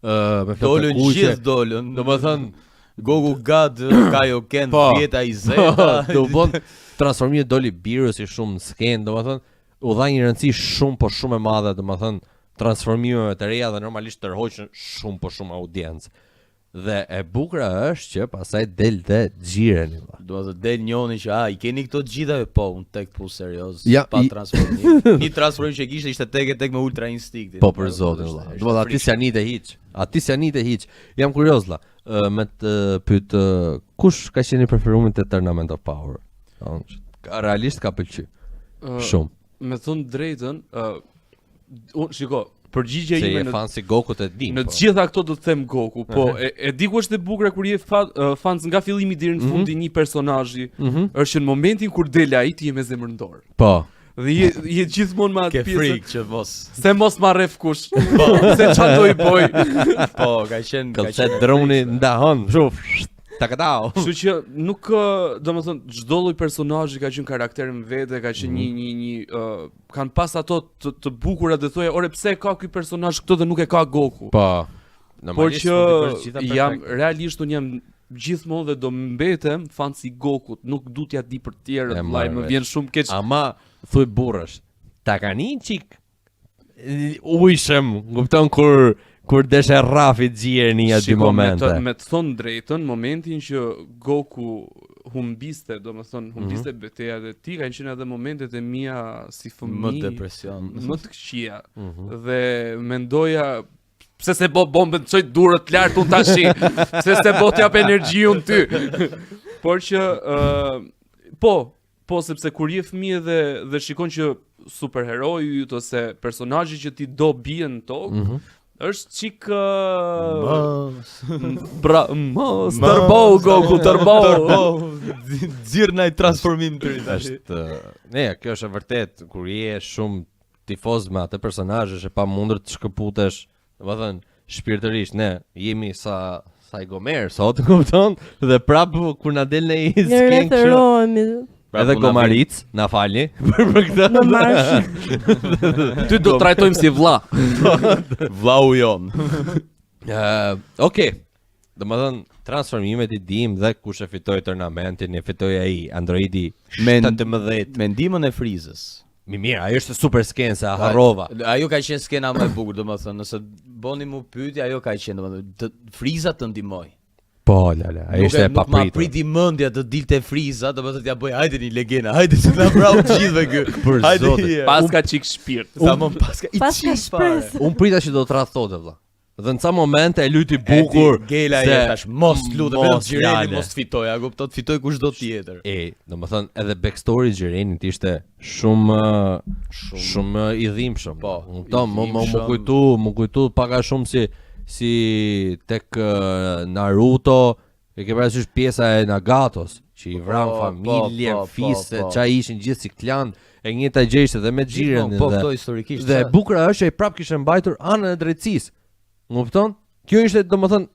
ë me flokë të Dolën kuqe. gjithë dolën. Domethënë Goku God, Kaioken, Po. 10 i Zeta. do bën transformimi doli Beerus i shumë në skenë, domethënë u dha një rëndësi shumë po shumë e madhe, domethënë transformimeve të reja dhe normalisht tërhoqën shumë po shumë audiencë. Dhe e bukura është që pastaj del dhe Xhireni vlla. Do të del njoni që a i keni këto të gjitha po unë tek pu serioz Ja, pa i- transformim. Një transformim që kishte ishte tek e tek me Ultra Instinctin. Po për zotin vlla. Ishte- Do të thotë aty s'janë nite hiç. Aty s'janë nite hiç. Jam kurioz vlla, ë, me të pyet ë, kush ka qenë i preferuar te Tournament of Power? Domethënë që ka- realisht ka pëlqy Ë, shumë. Me thënë drejtën, ë unë shiko, përgjigjja Se ime je në fan si Goku të di. Në po. të gjitha këto do të them Goku, po e, e di ku është e bukur kur je fa, ë, fans nga fillimi deri në fund i një personazhi, Mhm. është që në momentin kur del ai ti je me zemër në dorë. Po. Dhe je je gjithmonë me atë Ke pjesën frikë që mos. se mos ma rref kush. Po, se çfarë do i boj. Po, ka qenë ka Këlcet qenë droni ndahon, kështu. Takatao. Kështu që nuk ë, domethënë çdo lloj personazhi ka qenë karakter në vete, ka qenë një një një ë, kanë pas ato të, të bukura dhe thoja, ore pse ka ky personazh këtë dhe nuk e ka Goku. Po. Por Normalisht që s'mund t'i bësh gjitha jam perfekt. realisht unë jam gjithmonë dhe do mbetem fan si Gokut, nuk du t'ja di për tjerët, E vllai, marr më vesh. vjen shumë keq. Ama thuj burrësh, ta ka një çik ujshëm, kupton kur kur deshe rrafi xhirin një dy Shiko, me momente. të, me të thonë drejtën, momentin që Goku humbiste, domethënë humbiste Mhm. betejat e tij, kanë qenë edhe momentet e mia si Më fëmijë depresion. më të këqija. Mhm. Dhe mendoja pse se bo bombën të çoj durët lart unë tash, pse se bo t'jap energji unë ty. Por që ë po, po sepse kur je fëmijë dhe dhe shikon që superheroi yt ose personazhi që ti do bie në tokë, Mhm. është çik ë bra mos tërbo Goku tërbo. Tërbo. Nxirr naj transformim të ri tash. Është, ne, kjo është e vërtet, kur je shumë tifoz me atë personazh është e pamundur të shkëputesh, domethënë shpirtërisht ne jemi sa sa i gomer sot, kupton? Dhe prap kur na del në një Ne skenë kështu, referohemi Prap edhe u na gomaric, na falni për për këtë. në marsh. Ty do trajtojmë si vlla. Vllau jon. Ë, Okej. Domethënë transformimet i dim dhe kush e fitoi turnamentin, e fitoi ai Androidi Me- 17. Me ndihmën e Frizës. Mi mirë, ajo është super skenë se harrova. Ajo ka qenë skena më e bukur, domethënë, nëse boni mu pyetje, ajo ka qenë, domethënë, të- Friza të ndihmoi. Po, lale, ajo Nuk ishte e- e Nuk ma papritur. priti mendja të dilte Friza, domethënë t'ja bëj hajde një legenda, hajde se na vrau të gjithëve ky. Për Hajde zotin. një herë. Paska çik shpirt. Tamam paska i Paska çik fare. shpresë. Unë prita që do të tradhtote vëlla. Dhe në ca momente e luti E ti, bukur. Gela se e tash mos lutem, vetëm mos, Xhireni lale. mos të fitoj, a kupton, të fitoj kushdo tjetër. E, domethënë edhe backstory i Xhirenit ishte shumë Shumë. shumë i dhimbshëm. Po, kupton, i më më më dhimbshëm. kujtu, më kujtu pak a shumë si si tek eh, Naruto, e ke parasysh pjesa e Nagatos, që i vran Po, po, familjen, po, po, fise, po. qa ishin gjithë si klan, e njëjta gjë ishte edhe me Xhirenin Gjithmonë, Po, dhe këto historikisht. Dhe e sa- bukura është që ai prap kishte mbajtur anën e drejtësisë. Më kupton? Kjo ishte domethënë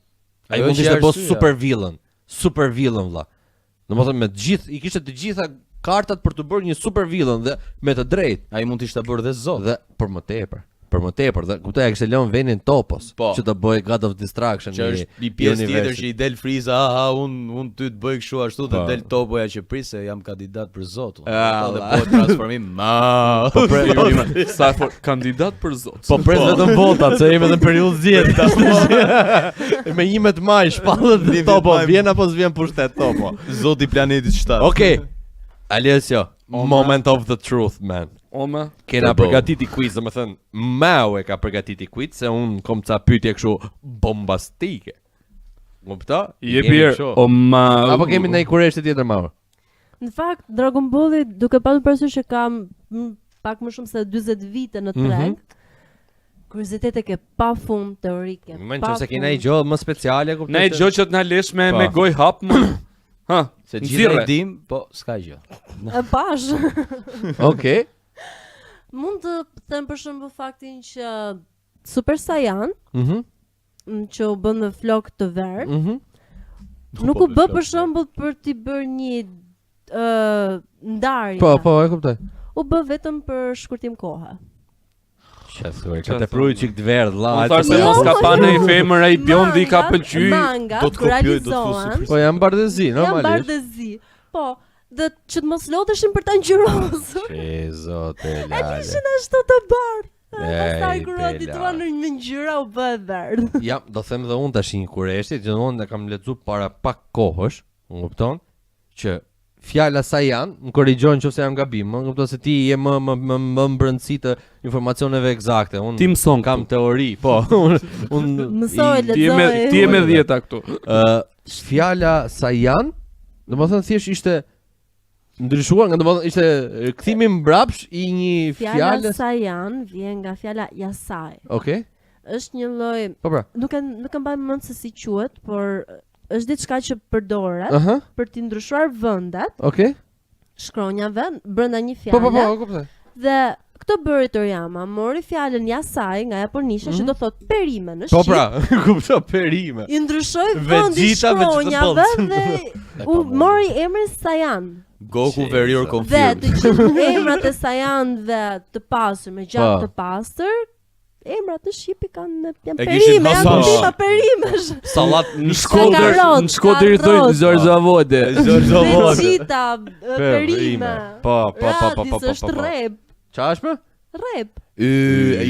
ai Ajo mund që ishte bë arsyeja. super villain, super villain vlla. Domethënë me të gjithë i kishte të gjitha kartat për të bërë një super villain dhe me të drejtë Ai mund të ishte bërë dhe zot. dhe për më tepër. Për më tepër dhe kuptoj ai kishte lënë vendin Topos Po. që të bëjë God of Destruction Që i- është një i pjesë tjetër universit. që i del Friza, aha, un un ty të bëj kështu ashtu dhe Po. del topoja që prit se jam kandidat për zot. unë. Ah, Dhe po transformim. Ma. Po pre, Sa for kandidat për zot. po pres vetëm votat se jemi edhe në periudhë zgjedhje. Me 11 maj shpallet 11 Topo, maj. vjen apo s'vjen pushtet Topo. Zoti i planetit 7. Okej. Alessio, moment of the truth, man. Oma, Kena Po, po. përgatiti quiz, domethënë, Mau e ka përgatiti quiz, se unë kom ca pyetje kështu bombastike. Kupto? je Jemi birë. kështu. Oma. Apo kemi ndonjë kureshtë tjetër Mau? Në fakt Dragon Balli duke pasur parasysh që ka m- pak më shumë se 40 vite në treg. Mhm. Kuriozitete ke pafund teorike. Më nëse ke ndonjë gjë më speciale, kuptoj. Ne gjë që të na lesh me Po. me goj hap më. Ha, Se gjithë e nxirre. dim, po s'ka gjë. E pash. Okej. Mund të them për shembull faktin që Super Saiyan, Mhm. m, që u bën me flok të verdh, Mhm. nuk Po, u me bë flok për të shembull për t'i bërë një ë ndarje. Po, po, e kuptoj. U bë vetëm për shkurtim kohe. Çe thuaj, Çe ka të pruj thonë? çik të verdh, vlla. Unë hajde thash se se po- mos ka Jo, pa jo. në i femër ai bjondi i ka Mangat- pëlqy. Mangat, do të kur kopjoj, do të fus realizohen, super Po janë bardhëzi, Janë normalisht. bardhëzi. Po, dhe që të mos lodheshin për ta ngjyrosur. Që zote E lale. kishin ashtu të bardhë. Ej, Pastaj kur u bela. edituan në një ngjyra u bë e verdhë. Ja, do them dhe unë tash një kureshti, që unë e kam lexuar para pak kohësh, më kupton, që fjala Saiyan, më korrigjon nëse jam gabim, më kupton se ti je më më më, më mbrëndësi të informacioneve eksakte. Unë Ti mëson kam teori, po. Unë unë Mësoj, Ti je me lexoj. ti je me 10 këtu. Ë, fjala Saiyan, domethënë thjesht ishte ndryshuar nga domethënë ishte kthimi mbrapsh i një Fjala fjale. Saiyan vjen nga fjala Yasai. Okej. Është një lloj, Po pra. nuk e nuk e mbaj mend se si quhet, por është diçka që përdoret Aha, për t'i ndryshuar vendet okej. shkronjave brenda një fjale. Po po po, e kuptoj. Dhe këtë bëri Toriyama, mori fjalën Yasai nga japonishtja që do thotë perime në Mhm. Po shqip. pra, kuptoj perime. I ndryshoi vendin Vegeta, shkronjave vegetables. dhe u mori emrin Saiyan. Goku verior Dhe confirmed. të gjithë emrat e Saiyanëve të pasur me gjak Po. të pastër. emrat në shqip i kanë janë E kishin perime, janë Hasan. bima perimesh. Sallat Në Shkodër, Karot, në Shkodër i thonë karot. Zarzavode. Zarzavode. Vegeta, perime. Po, po, po, po, po, po, Radis është po. po. rrep, Qa është më? rrep. Y,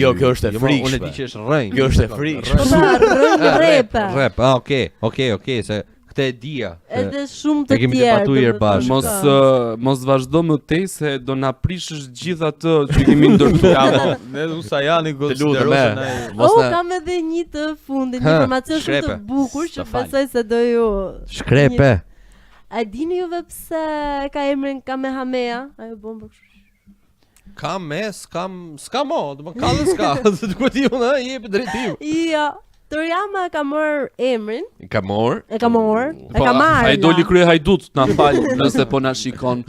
jo, kjo është e Jo, ma, Unë e frikshme. di që është rrënjë. Kjo është e frikshme. Po pra, rrënjë rrepe. Rrep, ah, okay, okay, okay, se këtë e dija. se- Edhe shumë të E kemi tjerë. debatuar domethënë. bashkë. Mos Po. ë, mos vazhdo më tej se do na prishësh gjithë atë që kemi ndërtuar. Ja, po, ne u Sajani Të lutem, e. Mos Oh, na kam edhe një të fundit, një Ha, informacion shumë të shkrepe. bukur që S'ta fal. besoj se do ju shkrepe. A dini juve pse ka emrin Kamehameha? Ajo bomba kështu. Kam me, s'kam, s'kam mo, do më ka dhe s'ka. Se të ku ti unë, ha, jepi drejtim. Jo, Toriyama ka marrë emrin, Ka mor. e ka marrë, e Po, ka marrë. Ai la. doli krye hajdut, na fal nëse po na shikon.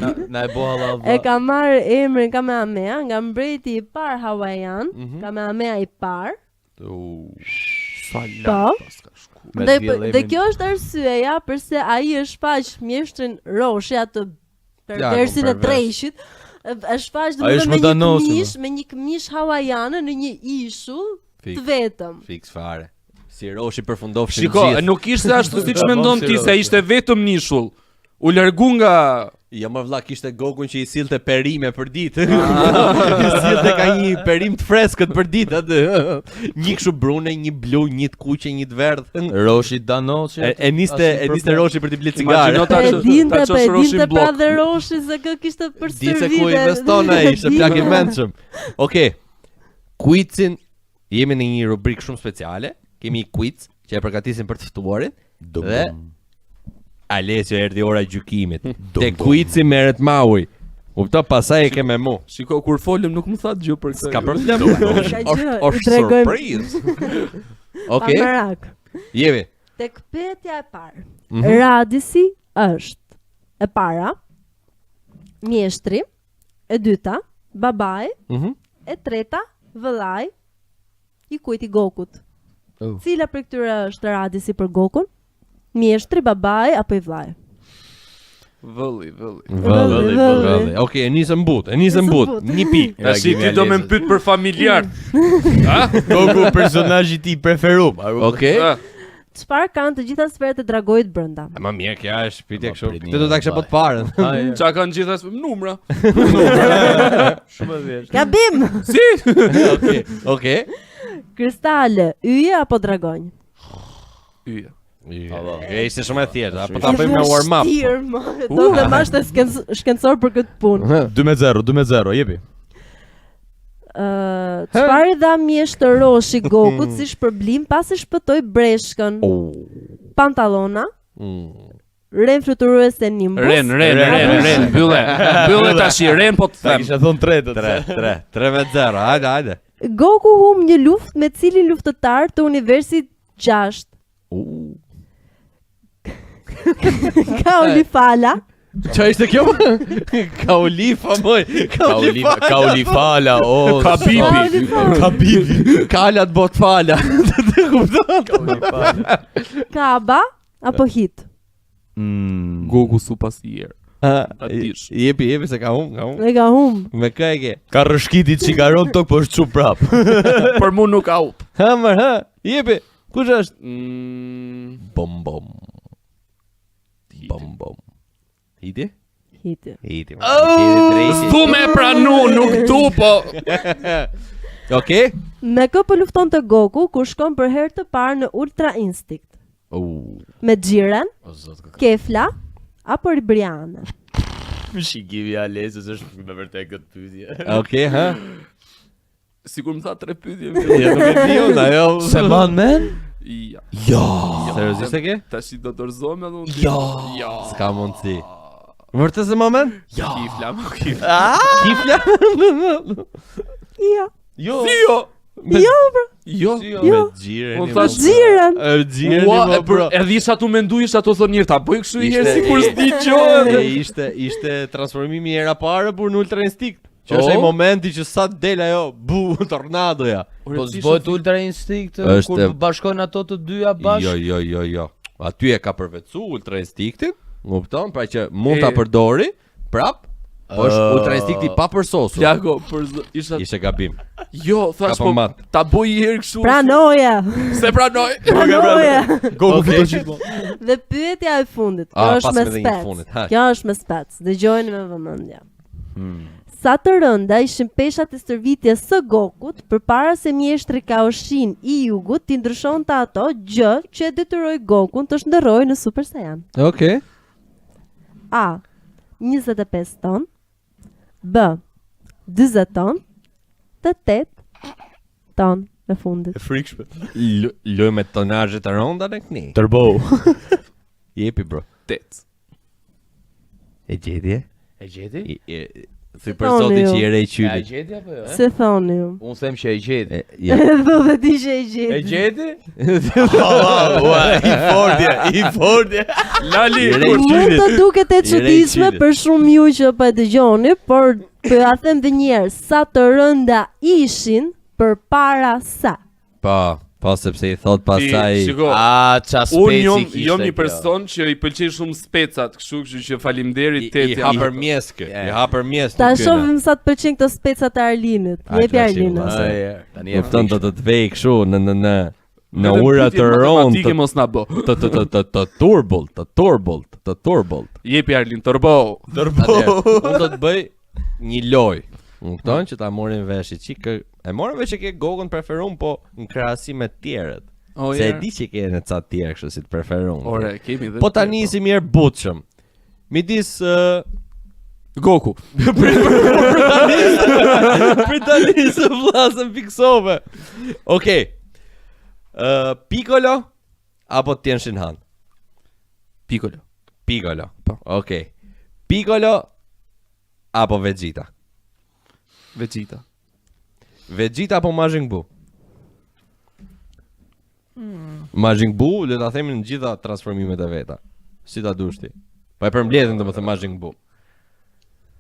Na, na e bo halla E ka marrë emrin Kamehameha nga mbreti i parë hawaian, Mhm. Kamehameha i parë. Sa Po. larg paska shku. Me Dhe, të vjell dhe emrin. kjo është arsyeja përse ai është shfaq mjeshtrin Roshi atë perversin e pervers. drejshit. E e shfaq Ai domethënë është me më një danosi, këmish, me një këmish hawaiane në një ishull Fiks. të vetëm. Fiks fare. Si Roshi përfundofshin Shiko, gjithë. nuk ishte ashtu siç Tamam, mendon si ti se Roshi. ishte vetëm në ishull. U largu nga Jo më vlla kishte Gokun që i sillte perime për ditë. I sillte ka një perim të freskët për ditë aty. Një kështu brune, një blu, një të kuqe, një të verdhë. Roshi Danoci. E, e niste e niste Roshi për t'i bler cigare. Imagjino ta E ço- dinte, ta po e çosh Roshin dinte pra blok. dhe Roshi se kë kishte për Di se stërvite. ku investon ai, ishte plak i mendshëm. Okej. Quizin jemi në një rubrikë shumë speciale. Kemi një quiz që e përgatisim për të ftuarin dhe Alessio erdhi ora e gjykimit. Te quizi merret Maui. Kupto, pastaj e ke me mu. Shiko, kur folëm nuk më tha gjë për këtë. S'ka problem. Ka gjë, Është i është tregojmë. surprizë. Pa Okej, merak. jemi. Tek pyetja e parë. Mhm. Radisi është e para, mjeshtri, e dyta, babai, Mhm. e treta, vëllai i kujt i Gokut. Oh. Cila prej këtyre është radisi për Gokun? Mjeshtri, babai apo i vëllai? Vëlli, vëlli. Vëlli, vëlli. Okej, e nisëm but, e nisëm Nisëm but. but. Një pikë. Tash ti do me më pyet për familjar. Goku personazhi i tij preferuar. a kupton? Okej. Ah, Çfarë kanë të gjitha sferat e dragoit brenda? Ma mirë, kjo është pyetje Ma kështu. prit një Këtë do ta kisha po të parën. Ah, ja. Qa kanë gjitha s- numra. Shumë e thjeshtë. Gabim! Si? Okej. Okej. Kristale, yje apo dragonj? Yje. E ishte shumë e thjeshtë, a po ta bëjmë me warm up. Vështirë, mo. Do të mash të shkencor për këtë punë. 2 me 0, 2 me 0, jepi. Ë, çfarë i dha mjeshtër Roshi Gokut si shpërblim pasi shpëtoi breshkën? Oh. Pantallona, Mm. ren fluturuese Nimbus. Ren, ren, ren, ren, mbylle. Mbylle tash, ren po të Ta them. kisha thon tretët. 3 3 3 me 0. Hajde, hajde. Goku hum një luftë me cilin luftëtar të universit 6? U. Kaolifala, Qa ishte kjo? Kaulifa, moj. Kaulifa, Kaulifala, o. Kabibi. Kaolifala, Kabibi. Kalat bot fala. Të kupton? Kaulifala. Kaba apo Hit? Mm. Goku su pas i erë. Ha, dish. Jepi, jepi se ka hum, ka hum. E ka hum. Me kë e ke? Ka rrëshkiti çikaron tok, po është çu prap. Për mu nuk ka up. Ha, mër, ha. Jepi. Kush është? Mm, Bom bom. Bom bom. Hiti? Hiti. Hiti. Oh! S'du me e pranu, nuk du, po Okej. Me kë po luftonte Goku kur shkon për herë të parë në Ultra Instinct? U. Me Jiren, O zot, kë Kefla apo Ribriana? Shikimi i Alesës është me vërtet këtë pyetje. Okej, ha. Sigur më tha tre pyetje. Ja, nuk e di unë, ajo. Se man men? Ja. Jo. Seriozisht e ke? Tash i do dorëzohem edhe unë. Jo. Jo. S'ka mundësi. Vërtet se moment? Jo. Kifla, më kifla. Kifla? Jo. Jo. Si jo? Jo, bro. Jo. Me Jo. xhiren. Unë thash- Jiren. E xhiren Ua, mo e për, bro. edhe isha tu mendu, isha tu thonë mirë, ta bëj kështu një herë Ishte- sikur s'di gjë. E ishte ishte transformimi era parë por në Ultra Instinct. Që është Oh. ai momenti që sa del ajo, bu, tornadoja. Po s'bohet Ultra Instinct Është- kur bashkojnë ato të dyja bashkë? Jo, jo, jo, jo. Aty e ka përvetësu Ultra Instinctin, më kupton? Pra që mund E. ta përdori prap. Po është Ultra Instinkti pa përsosur. Plako, për zë- isha Ishte gabim. Jo, thash Ka po po mat. ta boj një herë kështu. Pranoje. Se pranoj. Pranoje. Goku Okej. fiton gjithmonë. Dhe pyetja e fundit, kjo Ah, është pas me me dhe një spec. fundit, ha. Kjo është me spec. Dëgjojeni me vëmendje. Sa të rënda ishin peshat e stërvitjes së Gokut përpara se mjeshtri Kaoshin i jugut t'i ndryshonte ato, gjë që e detyroi Gokun të shndërrojë në Super Saiyan. Okej. A. 25 ton B. 40 ton Dhe 8 ton në fundit. E frikshme. Loj me tonazhe të rënda në këni. Turbo. Jepi bro. 8. E gjeti? e? E gjeti? I, i, Thuj për Thoni zotin ju. që i re i E qylit. gjeti apo jo? e? Se thoni ju. Unë them që e gjeti. E, ja. Dhe dhe ti që e gjeti. E gjeti? Oh, ua, i fortë, je, i fortë. je. Lali, I re kur i Mund qylit. të duket e I re i çuditshme qylit. për shumë ju që po e dëgjoni, por po ja them edhe një herë, sa të rënda ishin përpara sa. Po, po sepse i thot ti, pastaj. shiko. A, qa Unë speci jam kishte jam një kjo. person që i pëlqej shumë specat, kështu kështu që faleminderit I, i teti. ha për mjeskë, Ja. i ha për mjeskë. Ta shohim sa të pëlqejnë këto specat e Arlinit. Ai, Jepi tash, Arlinës. valla. Ai, e, Tani e Kupton do frikshme. të të vej kështu në në në në ura të rëndë Matematike të mos na bë. të të të të të turbullt, të turbullt, të turbullt. Jepi Arlin Turbo. Atëherë, unë do të bëj një lojë. Më kupton që ta morin vesh i çik, e morën vesh që ke Gokun preferuar, po në krahasim me të tjerët. O, Se e jer. di që ke në ca të tjerë kështu si të preferuar. Ore, kemi dhe. Po tani si mirë butshëm. Midis ë, Goku. Prit tani se vllazën fiksove. Okej. Ë Piccolo apo Tien Shin Han? Piccolo. Piccolo. Po. Okej. Piccolo apo Vegeta? Vegeta. Vegeta apo Majin Buu? Majin Buu, le ta themi në gjitha transformimet e veta. Si ta dush ti. Po e përmbledhim domethënë Majin Buu.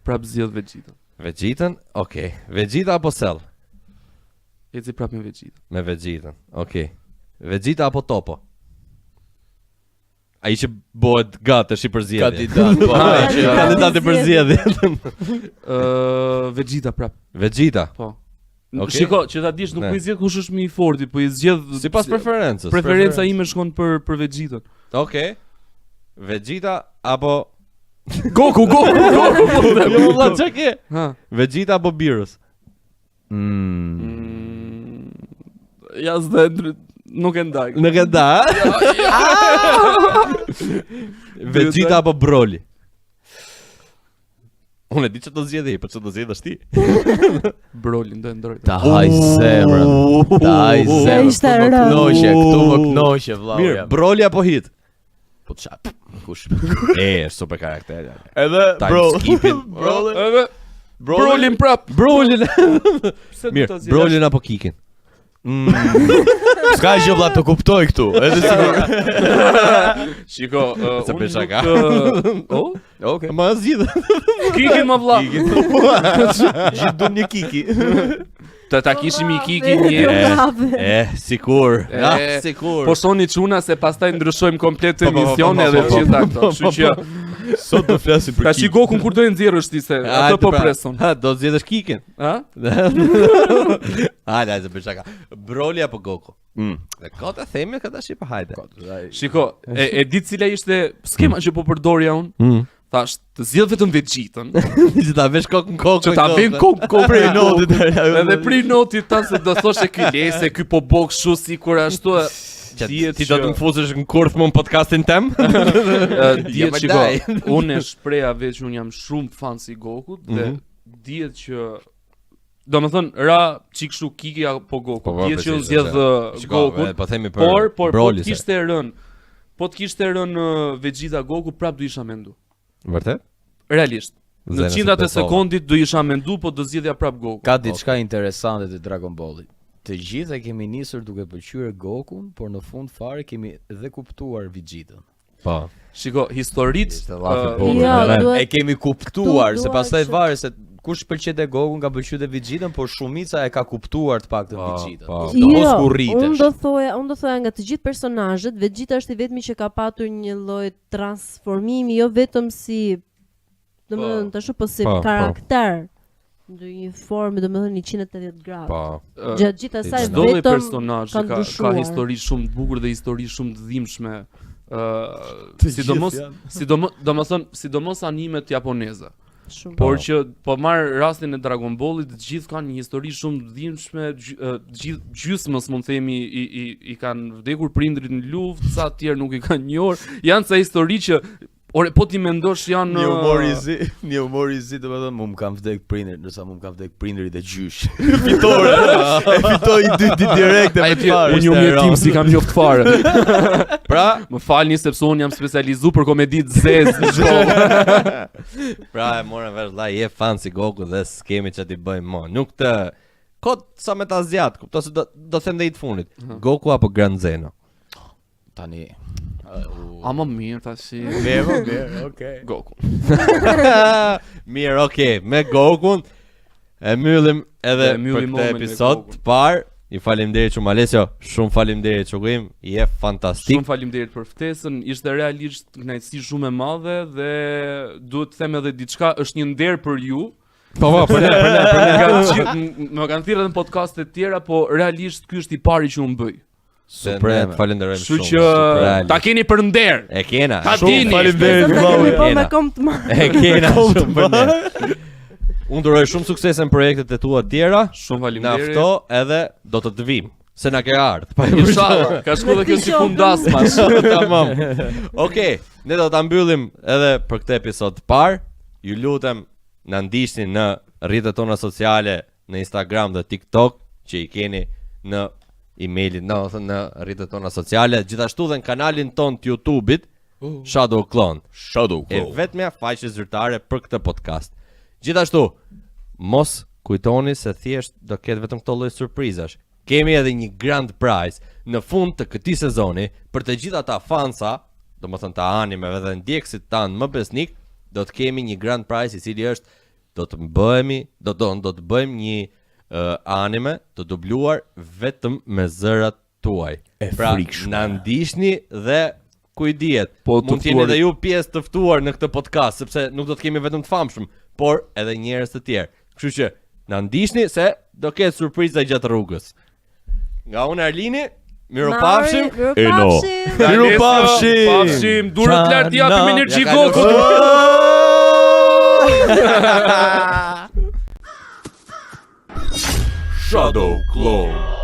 Prap zgjidh Vegeta. Vegetën? Okej. Vegeta apo Cell? Eci prap me Vegeta. Me Vegetën. Okej. Vegeta apo Topo? Ai që bëhet gati është i përzgjedhje. Kandidat, po. ai që- Kandidat i përzgjedhje. Ë Vegeta prap. Vegeta. Po. Okej. Shiko, që ta dish nuk Ne. po i zgjedh kush është më i forti, po i zgjedh Sipas preferencës. Preferenca ime shkon për për Vegetën. Okej. Vegeta apo Goku, Goku, Goku. po them. Jo valla çka ke? Ha. Vegeta apo Beerus? Mm. Mm, Ja s'do e ndry- nuk e ndaj. Nuk e da. Vegeta apo Broly? Unë e di që do zgjedhë, po që do zgjedhësh ti? Brolin do e ndroj. Ta haj zemrën. Ta haj zemrën. Ishte Këtu më rëndë. knoqe, këtu më knoqe vllau. Mirë, jam. Broly apo Hit? Po ça? Kush? E, është super karakter. ja. Edhe Time bro. skipin. Brolin. Edhe Brolin prap. Brolin. Pse do Mirë, ta zgjedh? Brolin apo Kikin? Mm. S'ka gjë vlla të kuptoj këtu. Edhe sigur. Shiko, uh, Se unë bëj shaka. nuk ë, Oh, Okej. Ma zgjidh. Kikin më vlla. Gjithë dum një kiki. Ta ta kishim i Kiki një herë. Bravo. E, sikur. E, Ah, sikur. Po shoni çuna se pastaj ndryshojmë komplet Po, po, po, emision po, po, edhe po, gjitha këto. Kështu që Sot do flasim për tash i kiki. Gokun kur do e nxjerrësh ti se atë Hajde po pra. preson. Ha, do zgjedhësh Kikin. Ha? Hajde, hajde, bëj shaka. Broly apo Goku? Mm. Dhe kot e themi këtë tash po hajde. Shiko, e, e di cila ishte skema që po përdorja unë? Mm. Thash, të zgjedh vetëm Vegetën, Që ta vesh kokën kokën. që ta vën kokë kokë Prej notit. Edhe pri notit ta se do thoshe ky lese, ky po bë kështu sikur ashtu. e, Që Dihet ti do të që- më fusësh në kurth më në podcastin tem? Ë, dihet Ja, ma shiko, daj. unë e shpreha veç unë jam shumë fan si Gokut dhe Mhm. dihet që Do më thënë, ra çik kështu Kiki apo Goku. Po, po, dihet që unë precis, zgjedh ë, Shiko, Gokun, e, po themi për por por po Broly të se. kishte rënë, po të kishte rënë ë, Vegeta Goku, prap do isha mendu. Vërtet? Realisht. Në Zena se qindat e besova. sekondit do isha mendu, po do zgjedhja prap Goku. Ka diçka interesante te Dragon Balli. Të gjithë e kemi nisur duke pëlqyer Gokun, por në fund fare kemi dhe kuptuar Vegetën. Po. Shiko, historitë Ishte llafi ë, bukur, Jo, edhe. duhet- E kemi kuptuar Këtu se dua pastaj që- varet se kush pëlqen e Gokun ka pëlqyer dhe Vegetën, por shumica e ka kuptuar të paktën Po, Vegetën. po. Do mos Jo, ku rritesh. Unë do thoja, unë do thoja nga të gjithë personazhet, Vegeta është i vetmi që ka patur një lloj transformimi, jo vetëm si. Domethënë tash po si Po, po. karakter në një formë domethënë 180 gradë. Po. Ë, Gjatë gjithë asaj Çdo lloj vetëm personazhi ka ka ka ndryshuar. histori shumë të bukur dhe histori shumë të dhimbshme. Ë, sidomos sidomos domethënë sidomos animet japoneze. shumë. Por që po marr rastin e Dragon Ballit, të gjithë kanë një histori shumë të dhimbshme, ë, të gjithë gjysmës mund themi i i i kanë vdekur prindrit në luftë, sa të tjerë nuk i kanë njohur. Janë ca histori që ore po ti mendosh janë Një humor i ë, zi, një humor i zi, domethënë mu më kanë vdek prindërit, ndërsa mu më kanë vdek prindërit e gjysh. Fitore. e fitoi i dyti direkt e Ai me ti, parë. unë jam jetim si kam njoft fare. Pra, Më falni sepse unë jam specializu për komedi të zezë në shkollë. pra e morën vesh vlla, je fan si Goku dhe s'kemi ç'a t'i bëjmë më. Nuk të kot sa me ta zgjat, kupton se do do them dhe i të fundit. Goku apo Grand Zeno? Tani. Ama mirë tash. Mirë, po, mirë, okay. Goku. Mirë, okay, me Gokun e mbyllim edhe E mbyllim për këtë momentin me episod Gokun. të parë. Ju faleminderit shumë Alesio, shumë faleminderit Shoku je fantastik. Shumë faleminderit për ftesën, ishte realisht kënaqësi shumë e madhe dhe duhet të them edhe diçka, është një nder për ju. Po po, për ne, për ne, për ne. Nga të gjithë- m- më kanë thirrë edhe në podcaste të tjera, po realisht ky është i pari që unë bëj. Supreme. Falenderojmë Kështu shumë. që super, ta keni për nder. E kena. Ta Shumë dini. Faleminderit Sa ta vllau. kemi po Kena. me kom të marrë. E kena shumë për ne. Unë duroj shumë suksese në projektet e tua tjera. Shumë Na faleminderit. fto edhe do të të vim, se na ke ardhur. Pa Inshallah, ka shku dhe kjo si fundas mash. Tamam. Okej, ne do ta mbyllim edhe për këtë episod të parë. Ju lutem na ndiqni në rrjetet tona sociale, në Instagram dhe TikTok që i keni në emailin, në, ose në rrjetet tona sociale, gjithashtu dhe në kanalin ton të YouTube-it, Shadow Clone. Shadow E vetmja faqe zyrtare për këtë podcast. Gjithashtu, mos kujtoni se thjesht do ketë vetëm këto lloj surprizash. Kemi edhe një grand prize në fund të këtij sezoni për të gjithë ata fansa, domethënë të animeve dhe ndjekësit tanë më besnik, do të kemi një grand prize i cili është do të bëhemi, do do do të bëjmë një uh, anime të dubluar vetëm me zërat tuaj. E pra, frikshme. na ndiqni dhe ku i dihet, Po, të mund të jeni ftuarit- edhe ju pjesë të ftuar në këtë podcast, sepse nuk do të kemi vetëm të famshëm, por edhe njerëz të tjerë. Kështu që na ndiqni se do ketë surpriza gjatë rrugës. Nga unë Arlini, mirupafshim. Mirupafshim. Mirupafshim. Pafshim, durët lart japim energji Ja kalon. Goku. Shadow Clone.